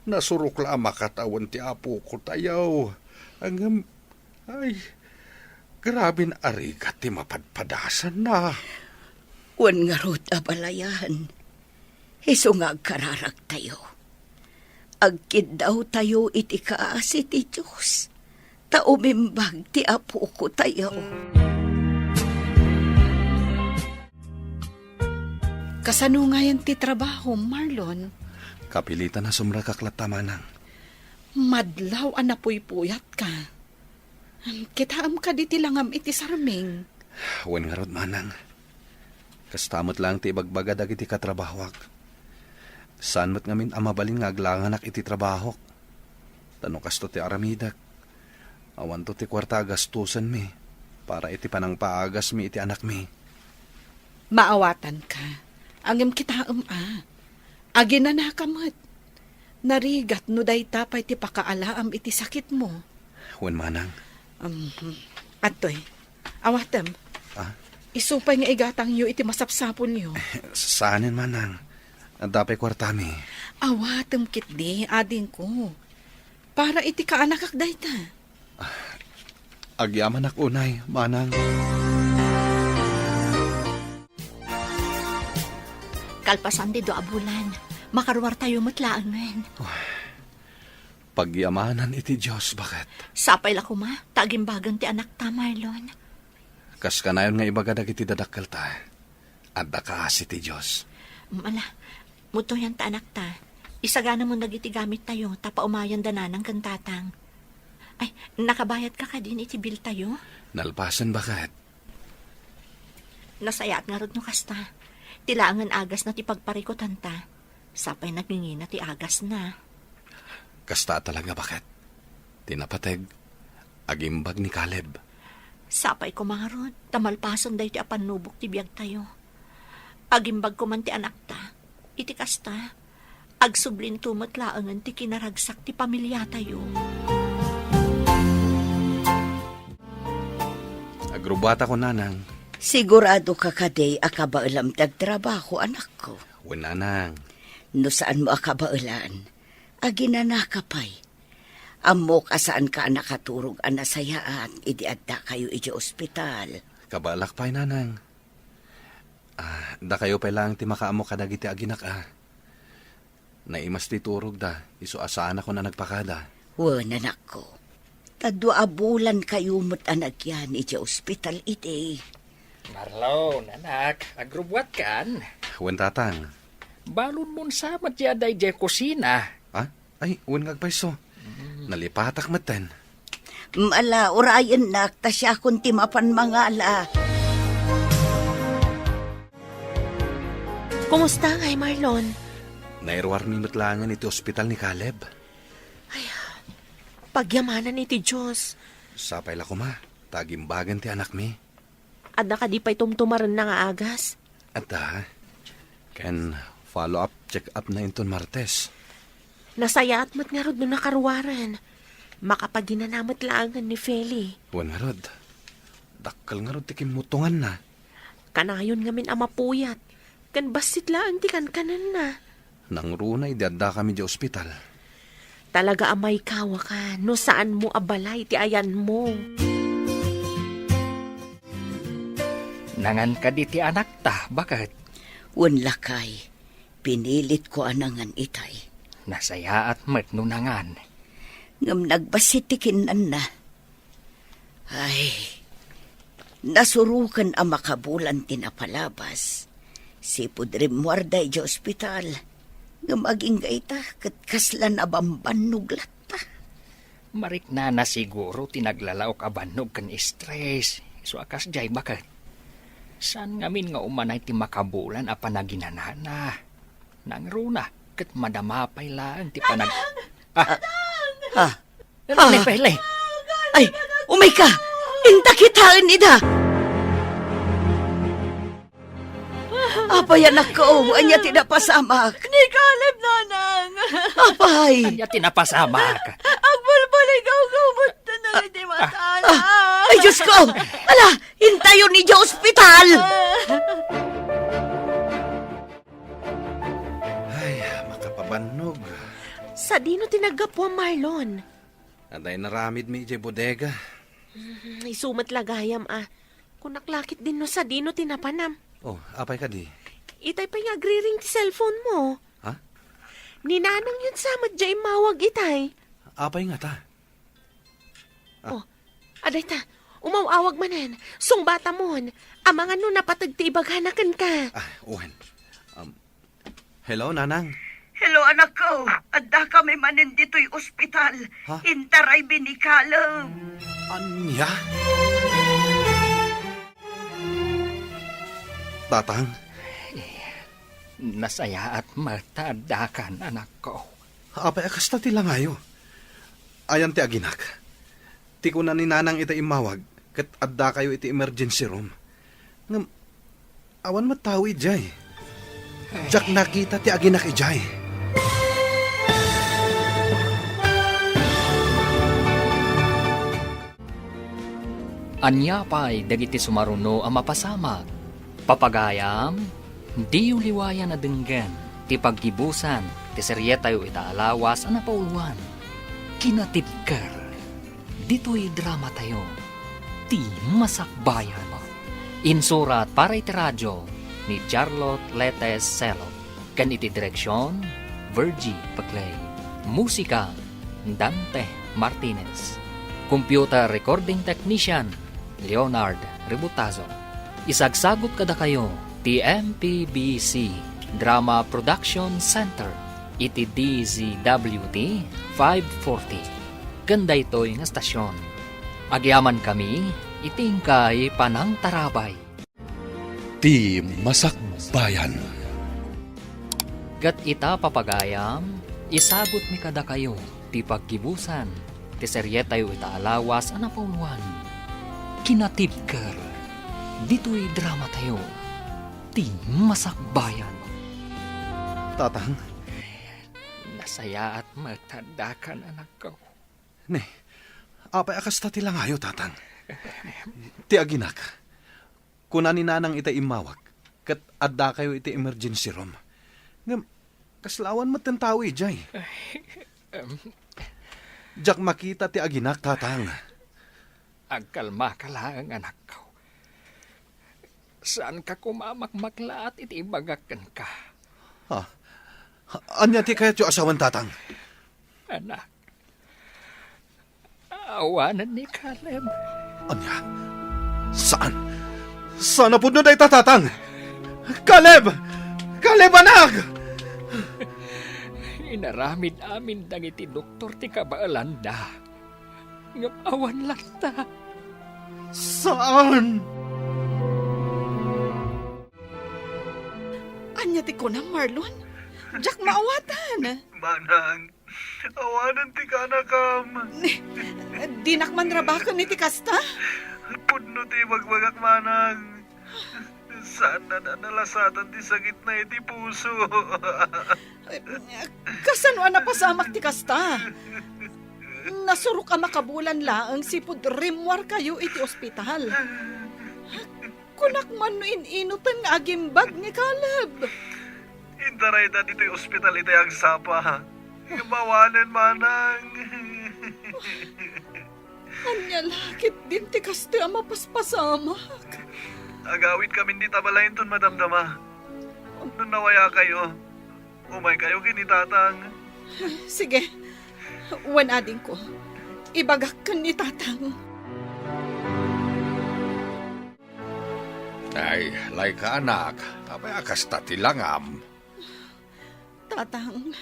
nasurok la a makatawen ti apokotayo. Ngem, ay, graben a rigat ti mapadpadasanna. Wen ngarud, abalayan. Isu nga agkararagtayo. Agkiddawtayo iti kaasi ti Dios, ta umimbag ti apokotayo. Kasano ngayen ti trabaho, Marlon? Kapilitan a sumrekak latta, Manang. Madlaw a napuypuyatka. Kitaem kadi ti langam iti sarming? Wen ngarud, Manang. Kasta met laeng ti ibagbaga dagiti katrabahoak. Saan met ngamin a mabalin nga aglanganak iti trabahok. Ta no kasto ti aramidek, awanto ti kuarta a gastusenmi para iti panangpaagasmi iti anakmi. Maawatanka. Ngem kitaem a, aginanaka met. Narigat no dayta pay ti pakaalaam iti sakitmo. Wen, Manang. Um, adtoy. Awatem. Ah? Isu pay nga igatangyo iti masapsaponyo. Saanen, Manang. Adda pay kuartami. Awatem ketdi, adingko. Para iti kaanakak dayta. Agyamanak unay, Manang. Kalpasan ti dua a bulan, makaruartayo met laengen. Pagyamanan iti Dios, baket. Sapay la koma, ta agimbagen ti anakta, Marlon. Kas kanayon nga ibaga dagiti dadakkelta, adda kaasi ti Dios. Mala, mutoyan ta anakta. Isaganamon dagiti gamittayo, ta paumayan da nanang ken tatang. Ay, nakabayadka kadin iti biltayo? Nalpasen, baket. Nasayaat ngarud no kasta. Ti laengen agasna ti pagparikutanta. Sapay nagingina ti agasna. Kasta talaga, baket. Ti napateg, agimbag ni Caleb. Sapay koma ngarud, ta malpasen daytoy a pannubok ti biagtayo. Agimbag koman ti anakta. Iti kasta, agsublinto met laengen ti kinaragsak ti pamiliatayo. Agrubbuatako, Nanang. Siguradoka kadi a kabaelam ti agtrabaho, anakko? Wen, Nanang. No saanmo a kabaelan, aginanaka pay. Ammok a saanka a nakaturog a nasayaat idi addakayo idiay ospital. Kabaelak pay, Nanang. A, Dakayo pay laeng ti makaammo kadagiti aginak a. Naimas ti turogda, isu a saanakon a nagpakada. Wen, anakko. Ta dua a bulankayo met a nagyan idiay ospital idi. Marlon, anak, agrubbuatkan? Wen, tatang. Balonmon sa met daydiay kusina. Ha? Ay, wen nga agpayso. Mm. Nalipatak metten. Ala, urayennak, ta siakon ti mapan mangala. Kumusta ngay, Marlon? Nairuarmi met laengen iti ospital ni Caleb. Ay, pagyamanan iti Dios. Sapay la koma, ta agimbagan ti anakmi. Adda kadi pay tumtumarenna nga agas? Adda. Ken follow-up check-up na inton Martes. Nasayaat met ngarud no nakaruaren. Makapaginana met laengen ni Feli. Wen ngarud. Dakkel ngarud ti kimmutonganna. Kanayon ngamin a mapuyat. Ken bassit laeng ti kankanenna. Nangruna idi addakami idiay ospital. Talaga a maikawaka no saanmo a balay ti ayanmo. Nangan kadi ti anakta, baket? Wen, lakay, pinilitko a nangan itay. Nasayaat met no nangan. Ngem nagbassit ti kinnanna. Ay, nasuroken a makabulan ti napalabas. Sipud rimmuarda idiay ospital, ngem agingga ita ket kasla nabambannog latta. Mariknana siguro ti naglalaok a bannog ken stress, isu a kasdiay, baket. Saan ngamin nga umanay ti makabulan a panaginanana. Nangruna, ket madama pay laeng ti panag-, ah. Ah. Ah. Ni Pele. Ay, umayka! Inta kitaen ida! Apay, anakko, ania ti napasamak? Ni Caleb, nanang. Apay! Ania ti napasamak? Agbalbaligaw ka, umot na nga di matala. Ah, ay, Diyos ko! Ala, intayon idiay ospital! Ay, makapabannog. Sadino ti naggapuam, Marlon? Adda inaramidmi idiay bodega. Mm, isu met la gayam a. Kunak la ketdin no sadino ti napanam. Oh, apay kadi? Itay pay nga agriring ti cellphone mo. Ha? Ni nanangyon sa met diay immawag itay. Apay ngata? Ah. Oh, adayta, umaw-awag manen. Sungbatamon. Amangan no napateg ti ibagana kenka. Ah, wen. Um, hello, Nanang. Hello, anakko. Addakami manen ditoy ospital. Ha? Intaraymi ni Caleb. Ania? Tatang. Eh, nasayaat met ta addakan, anakko. Apay a kasta ti langayo? Ayan ti aginak. Ti kuna ni Nanang ita immawag, ket addakayo iti emergency room. Ngem, awan met tao idiay. Diak nakita ti aginak idiay. Ania pay dagiti sumaruno a mapasamak? Papagayam, diyo liwayan a denggen ti paggibusan ti serietayo ita a lawas a napauluan, Kinatibker. Ditoy dramatayo, Ti Masakbayan. Insurat para iti radio ni Charlotte Letes Celo. Ken iti direksion, Virgie Paclay. Musika, Dante Martinez. Computer recording technician, Leonard Ributazo. Isagsagut kadakayo ti M P B C Drama Production Center iti D Z W T five forty. Ken daytoy nga estasion, agyamankami iti inkay panangtarabay. Ti Masakbayan. Ket ita, papagayam, isagutmi kadakayo ti paggibusan ti serietayo ita a lawas a napauluan, Kinatibker, ditoy dramatayo, Ti Masakbayan. Tatang? Nasayaat met ta addakan, anakko. Ne, apay a kasta ti langayo, Tatang? Ti aginak. Kuna ni Nanang ita immawag, ket addakayo iti emergency room. Ngem, kasla awan metten tao idiay. Em. Diak makita ti aginak, Tatang. Agkalmaka laeng, anakko. Saanka koma a makmaklaat iti ibagak kenka. Ah, ania ti kayatyo a sawen, Tatang? Anak, awanen ni Caleb. Ania? Saan? Saan a pudno dayta, Tatang? Caleb! Caleb, anak! Inaramid amin dagiti doktor ti kabaelanda. Ngem awan latta. Saan? Ania ti kunam, Marlon? Diak maawatan. Manang, awanen ti kaanakam. Dinak man rabaken iti kasta? Pudno ti ibagbagak, Manang. Saanna a nalasatan ti sakitna iti puso. Kasano a napasamak ti kasta? Nasurok a makabulan laeng sipud rimmuarkayo iti ospital. Kunak man no in-inoten nga agimbag ni Caleb. Intarayda ditoy ospital iti agsapa. Ngem awanen, Manang. Ania la ketdin ti kastoy a mapaspasamak? Agawidkamin dita balay inton madamdama. No nawayakayo, umaykayo ken ni Tatang. Sige. Wen adingko. Ibagak ken ni Tatang. Ay, Laika, anak, apay a kasta ti langam? Tatang,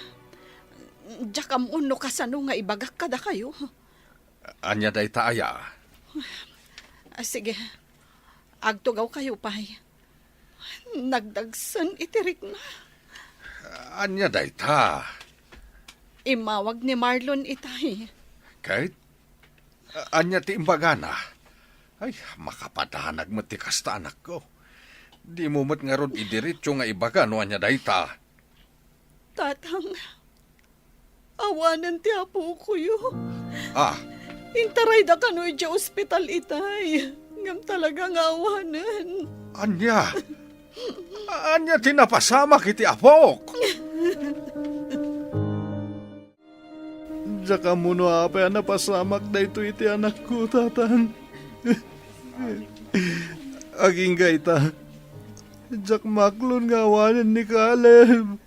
diak ammo no kasano nga ibagak kadakayo. Ania dayta aya? Ah, sige, agtugawkayo pay. Nagdagsen iti rikna. Ania dayta? Immawag ni Marlon itay. Ket? Ania ti imbagana? Ay, makapadanag met ti kasta, anakko. Dimo met ngarud idiretso nga ibaga no ania dayta. Tatang, awanen ti apokoyo. Ah. Intarayda kano idiay ospital itay. Ngem talaga nga awanen. Ania? Ania ti napasamak iti apok? Diak ammo no apay a napasamak daytoy iti anakko, Tatang. Agingga ita, diak maklon nga awanen ni Caleb.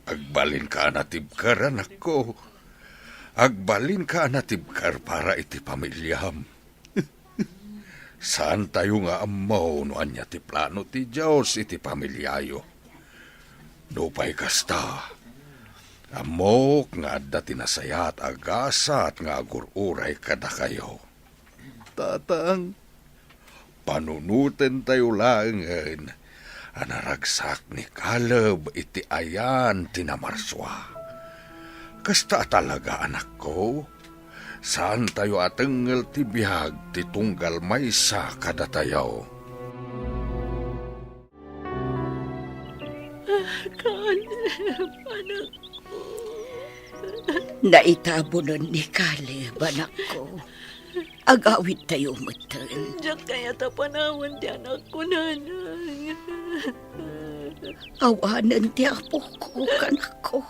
Agbalinka a natibker, anakko. Agbalinka a natibker para iti pamiliam. Saantayo nga ammo no ania ti plano ti Dios iti pamiliayo. Nupay kasta, ammok nga adda ti nasayaat a gasat nga agur-uray kadakayo. Tatang. Panunotentayo laengen a naragsak ni Caleb iti ayan ti namarsua. Kasta a talaga, anakko, saantayo a tengngel ti biag ti tunggal maysa kadatayo. Caleb, anakko. Naitabunen ni Caleb, anakko. Agawidtayo metten. Diak kayat a panawen ti anakko, nanang. Awanen ti apok, anakko.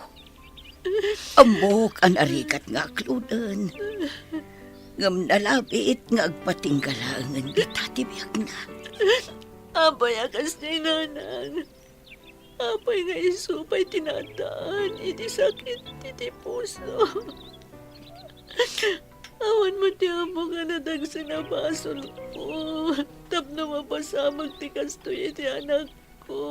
Ammok a narigat nga aklonen. Ngem nalabit nga agpatingga laengen dita ti biagna. Apay a kasta, nanang? Apay nga isu pay ti naaddaan iti sakit iti puso? Awan met ti ammok a nadagsen a basolko tapno mapasamak ti kastoy iti anakko.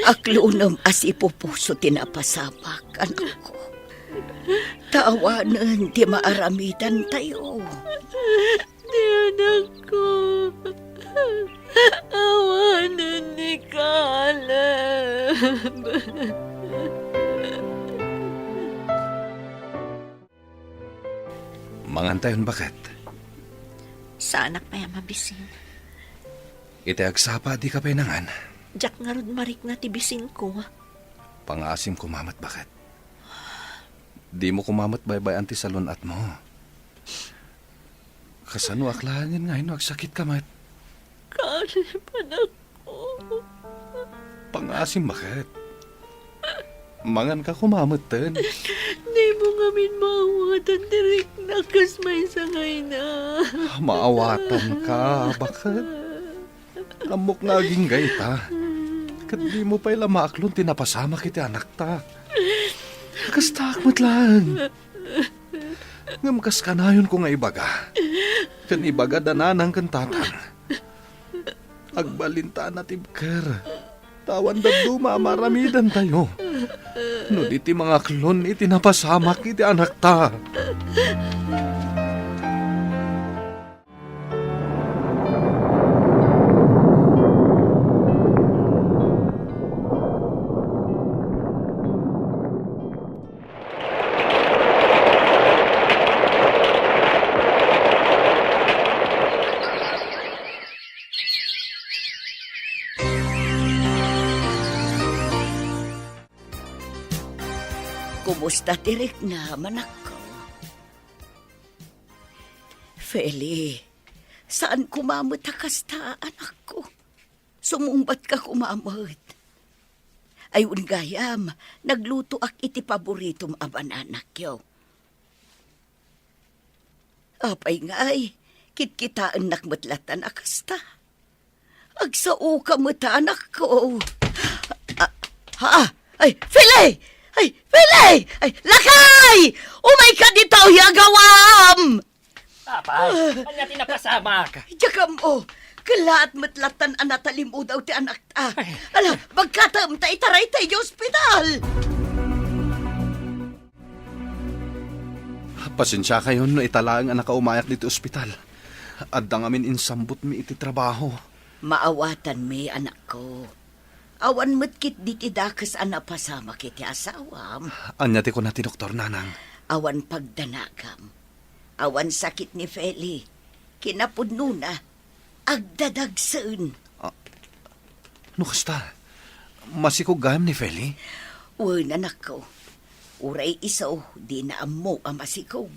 Aklonem a sipupuso ti napasamak, anakko. Ta awanen ti maaramidantayo. Ti anakko, awanen ni Caleb. Mangantayon, baket. Saanak pay a mabisin. Iti agsapa, dika pay nangan. Diak ngarud marikna ti bisinko. Pangaasim koma met, baket. Dimo koma met baybay-an ti salun-atmo. Kasanoak laengen nga no agsakitka met? Caleb, anakko. Pangaasim, baket. Manganka koma metten. Di Dimo ngamin maawatan ti rikna kas maysa nga ina. Maawatanka, baket. Ammok nga agingga ita. Ket dimo pay la maaklon ti napasamak iti anakta. Kastaak met laeng. Ngem kas kanayonko nga ibaga, ken ibagada nanang ken tatang, agbalinta a natibker. Ta awan dadduma a maaramidantayo no di ti mangaklon iti napasamak iti anakta. Kumusta ti riknam, anakko? Feli, saan koma met a kasta, anakko. Sumungbatka koma met. Ay, wen gayam, naglutoak iti paboritom a banana, Kyo. Apay ngay, kitkitaennak met latta a kasta. Agsaoka met, anakko. Ah, ha? Ay, Feli! Ay, Feli! Ay, lakay! Umayka ditoy, agawam! Apay, ania ti napasamak? Diak ammo. Kellaat met lattan a natalimudaw ti anakta. Ay. Ala, bagkatem ta itarayta idiay ospital. Pasensiakayon no ita laeng a nakaumayak ditoy ospital. Adda ngamin insambutmi iti trabaho. Maawatanmi, anakko. Awan met ketdi ti dakes a napasamak iti asawam. Ania ti kuna ti doktor, nanang? Awan pagdanagam. Awan sakit ni Feli. Kinapudnona, agdadagsen. Ah, no kasta, masikog gayam ni Feli? Wen, anakko. Uray isu, dina ammo a masikog.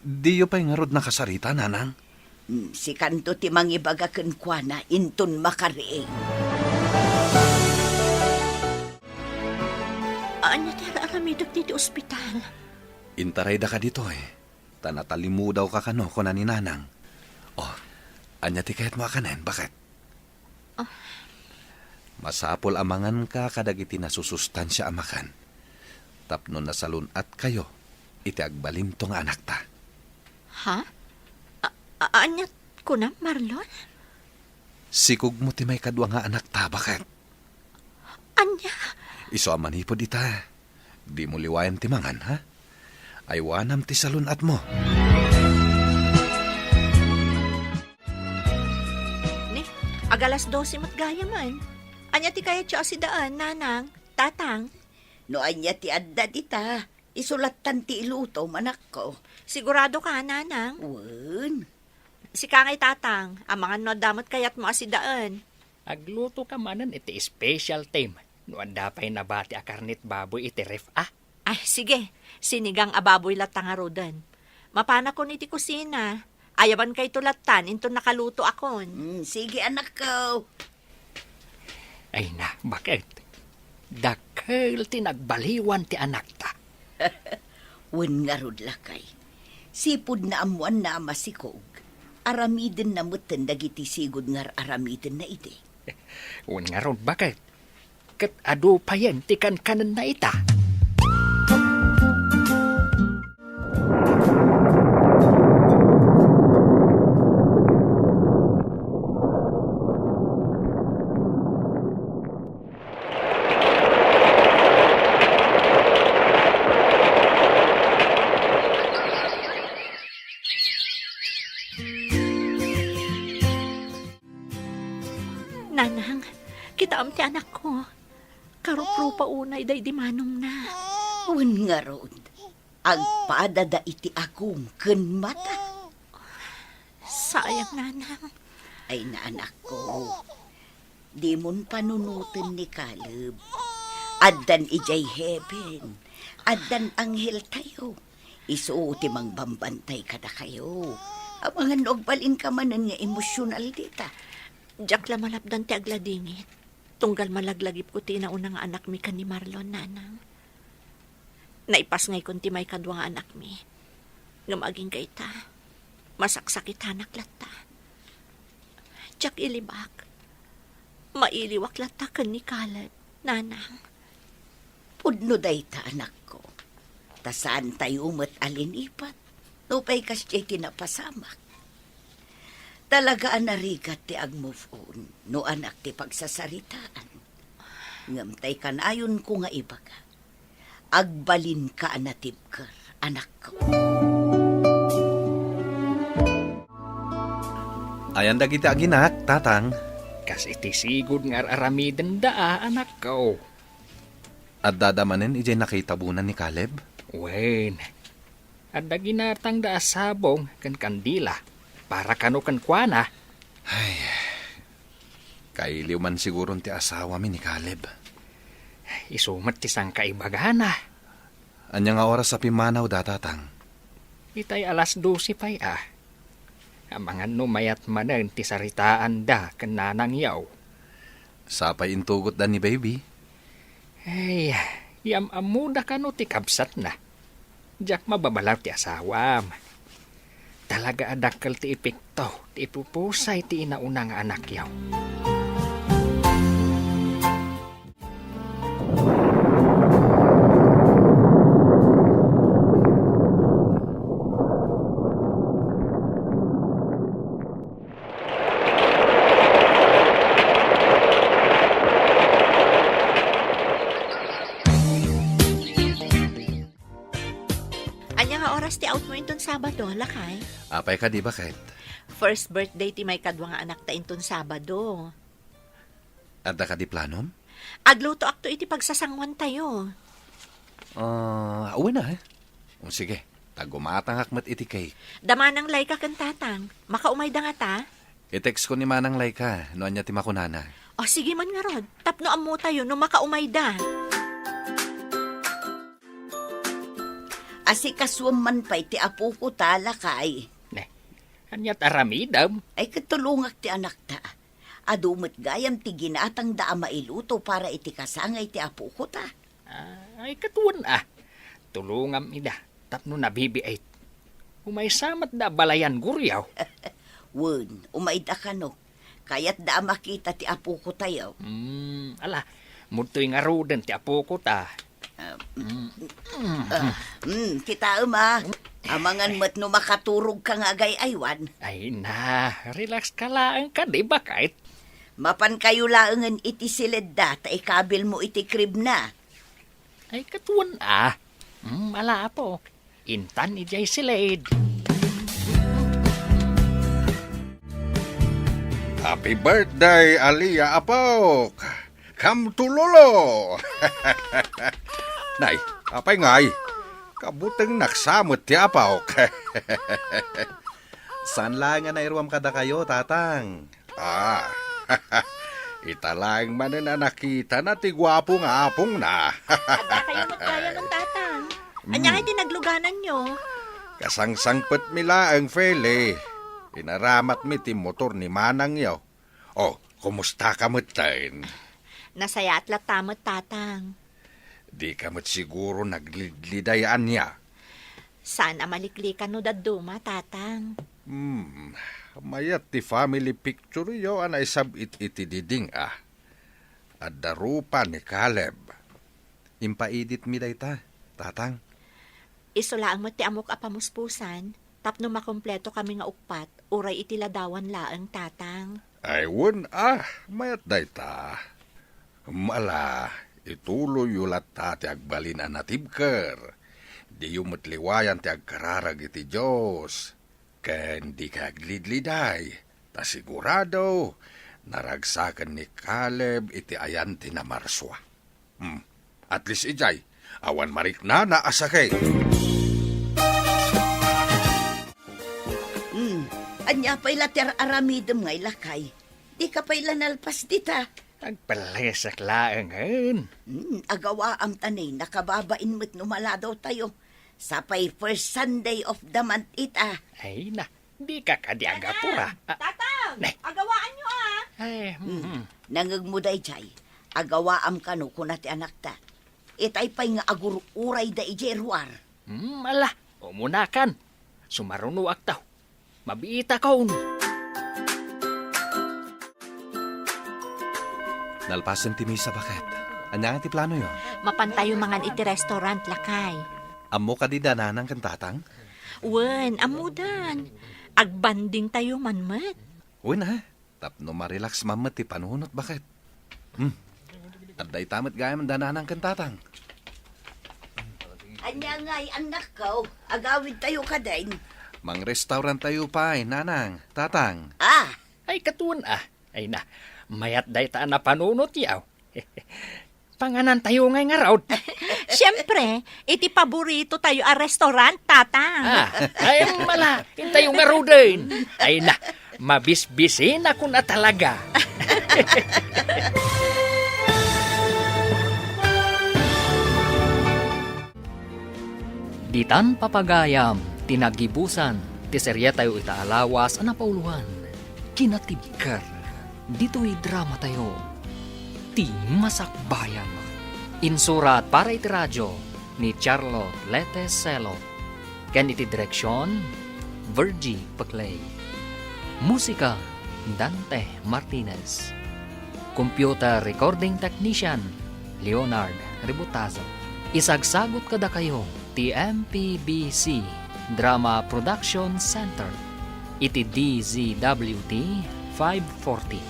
Diyo pay ngarud nakasarita, nanang? Hmm, sikanto ti mangibaga kenkuana inton makariing. Ania ti ar-aramidek ditoy ospital? Intaraydaka ditoy, ta natalimudawka kano, kuna ni nanang. Oh, ania ti kayatmo a kanen, baket? Ah. Masapul a manganka kadagiti nasusustansia a makan, tapno nasalun-atkayo iti agbalinto nga anakta. Ha? A-, a-, ania kunam, Marlon? Sikogmo ti maikadua nga anakta, baket. Ania? Isu a manipud ita, dimo liwayan ti mangan, ha? Aywanam ti salun-atmo. Ni, agalas dose met gayamen. Ania ti kayatyo a sidaen, nanang, tatang? No ania ti adda dita, isu lattan ti iluto, manakko. Siguradoka, nanang? Wen. Sika ngay, tatang, amangan no adda met kayatmo a sidaen. Aglutoka manen iti specialtym no adda pay nabati a karnet baboy iti ref, a? Ay, sige. Sinigang a baboy latta ngaruden. Mapanakon iti kusina. Ayabankayto lattan inton nakalutoakon. Mm, sige, anakko. Ay na, baket. Dakkel ti nagbaliwan ti anakta. Wen ngarud, lakay. Sipud naammoanna a masikog, aramidenna metten dagiti sigud nga ar-aramidenna idi. Wen ngarud, baket. Ket adu payen ti kankanenna ita. Nanang, kitaem ti anakko. Karuprupa unay daydi manongna. Wen ngarud, agpadada iti agum ken mata. Sayang, nanang. Ay, anakko, dimon panunoten ni Caleb. Addan idiay heaven. Addan angheltayo. Isu ti mangbambantay kadakayo. Amangan no agbalinka manen nga emosyonal dita. Diak la malapdan ti agladingit, tunggal malaglagipko ti inauna nga anakmi ken ni Marlon, nanang. Naipasngaykon ti maikadua nga anakmi. Ngem agingga ita, masaksakitanak latta. Diak ilibak. Mailiwak latta ken ni Caleb, nanang. Pudno dayta, anakko. Ta saantayo met a linipat, nupay kasdiay ti napasamak. Talaga a narigat ti ag-move on no anak ti pagsasaritaan. Ngem tay kanayonko nga ibaga, agbalinka a natibker, anakko. Ayan dagiti aginak, tatang. Kas iti sigud nga ar-aramidenda a, anakko. Addada manen idiay nakitabonan ni Caleb? Wen, adda ginatangda a sabong ken kandila para kano kenkuana. Ay, kailiw man siguron ti asawami ni Caleb. Isu met ti sangkaibagana. Ania nga oras a pimmanawda, tatang? Itay alas dose pay a. Amangan no mayat manen ti saritaanda ken nanangyo. Sapay intugotda ni baby. Ay, yam-ammoda kano ti kabsatna. Diak mababalaw ti asawam. Talaga a dakkel ti epekto ti ipupusay ti inauna nga anakyo. Ania nga oras ti outmo inton Sabado, lakay? Apay kadi, baket? First birthday ti maikadua nga anakta inton Sabado. Adda kadi planom? Aglutoakto iti pagsasanguantayo. Ah, wen a, eh. O, sige, ta gumatangak met iti cake. Da Manang Laika ken Tatang. Makaumayda ngata? I-text ko ni Manang Laika no ania ti makunana. O, sige man ngarud. Tapno ammotayo no makaumayda. Asikasuem man pay ti apoko ta, lakay. Ne, ania ti aramidem? Ay, ket tulongak ti anakta. Adu met gayam ti ginatangda a mailuto para iti kasangay ti apoko ta. Ah, ay, ket wen a. Tulongam ida tapno nabibiit. Umaysa met da balayan guriaw. Wen, umayda kano. Kayatda a makita ti apoko tayo. Hmm, ala, mudtoy ngaruden ti apoko ta. Ah, mm, ah, mm, kitaem a. Amangan met no makaturogka nga agay-aywan. Ay na, relax ka laeng kadi, baket. Mapankayo laengen iti siledda ta ikabilmo iti crib na. Ay, ket wen a. Hmm, ala, apo. Intan idiay siled. Happy birthday, Alia, apok! Come to Lolo! Nay, apay ngay? Kabutengnak sa met ti apok. Saan laeng a nairuam kadakayo, Tatang? Ah, ita laeng manen a nakitana ti guapo nga apongna. Addakayo met gayam, Tatang. Mm. Ania ngay ti naglugananyo? Kasangsangpetmi laeng, Feli. Inaramatmi ti motor ni manangyo. Oh, kumusta ka metten? Nasayaat latta met, Tatang. Di ka met siguro naglidliday ania? Saan a maliklikan no dadduma, Tatang. Hmm, mayat ti family picture-yo a naisab-it iti diding a. Adda rupa ni Caleb. Impaeditmi dayta, Tatang. Isu laeng met ti ammok a pamuspusan, tapno makompleto kami nga uppat, uray iti ladawan laeng, Tatang. Ay, wen a, mayat dayta. Ala, ituloyyo latta ti agbalin a natibker. Diyo met liwayan ti agkararag iti Dios. Ken dikay aglidliday, ta sigurado, naragsaken ni Caleb iti ayan ti namarsua. Hmm. At least idiay, awan mariknana a sakit. Hmm. Ania pay la ti ar-aramidem nga ilakay? Dika pay la nalpas dita. Agpellesek laengen. Hmm, agawaam ta ni, nakababain met no maladaw tayo. Sapay first Sunday of the month ita. Ay na, dika kadi agapura. Ah, Tatang! Ne. Agawaan nyo, ah! Ay, hmm, hmm. Nangegmo daydiay. Agawaam kano kuna ti anakta. Itay pay nga agur-urayda idiay ruar. Hmm, ala, umunakan. Sumarunoakto. Mabiitakon. Nalpasen ti misa, baket. Ania nga ti planoyo? Mapantayo mangan iti restaurant, lakay. Ammo kadi da nanang ken tatang? Wen, ammodan. Agbandingtayo man met. Wen, a. Tapno ma-relax man met ti panunot, baket. Hmm. Adda ita met gayam da nanang ken tatang. Ania ngay, annakko? Agawidtayo kadin. Mangrestauranttayo pay, nanang, tatang. Ah! Ay, katon, a. Ay na, mayat dayta a napanunotyo. Panganantayo ngay ngarud. Siempre, iti paboritotayo a restaurant, tatang. Ah, ay, mala, intayo ngaruden. Ay na, mabisbisinakon a talaga. Ditan papagayam ti nagibusan ti seriatayo ita a lawas a napauloan, Kinatibker. Ditoy dramatayo, Ti Masakbayan. Insurat para iti radio ni Charlotte Lete Celo, ken iti direksion, Virgie Peclay. Musika, Dante Martinez. Computer recording technician, Leonard Ributazo. Isagsagut kadakayo ti M P B C Drama Production Center iti D Z W T five forty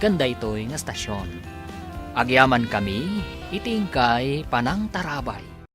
ken daytoy nga stasyon. Agyamankami iti inkay panangtarabay.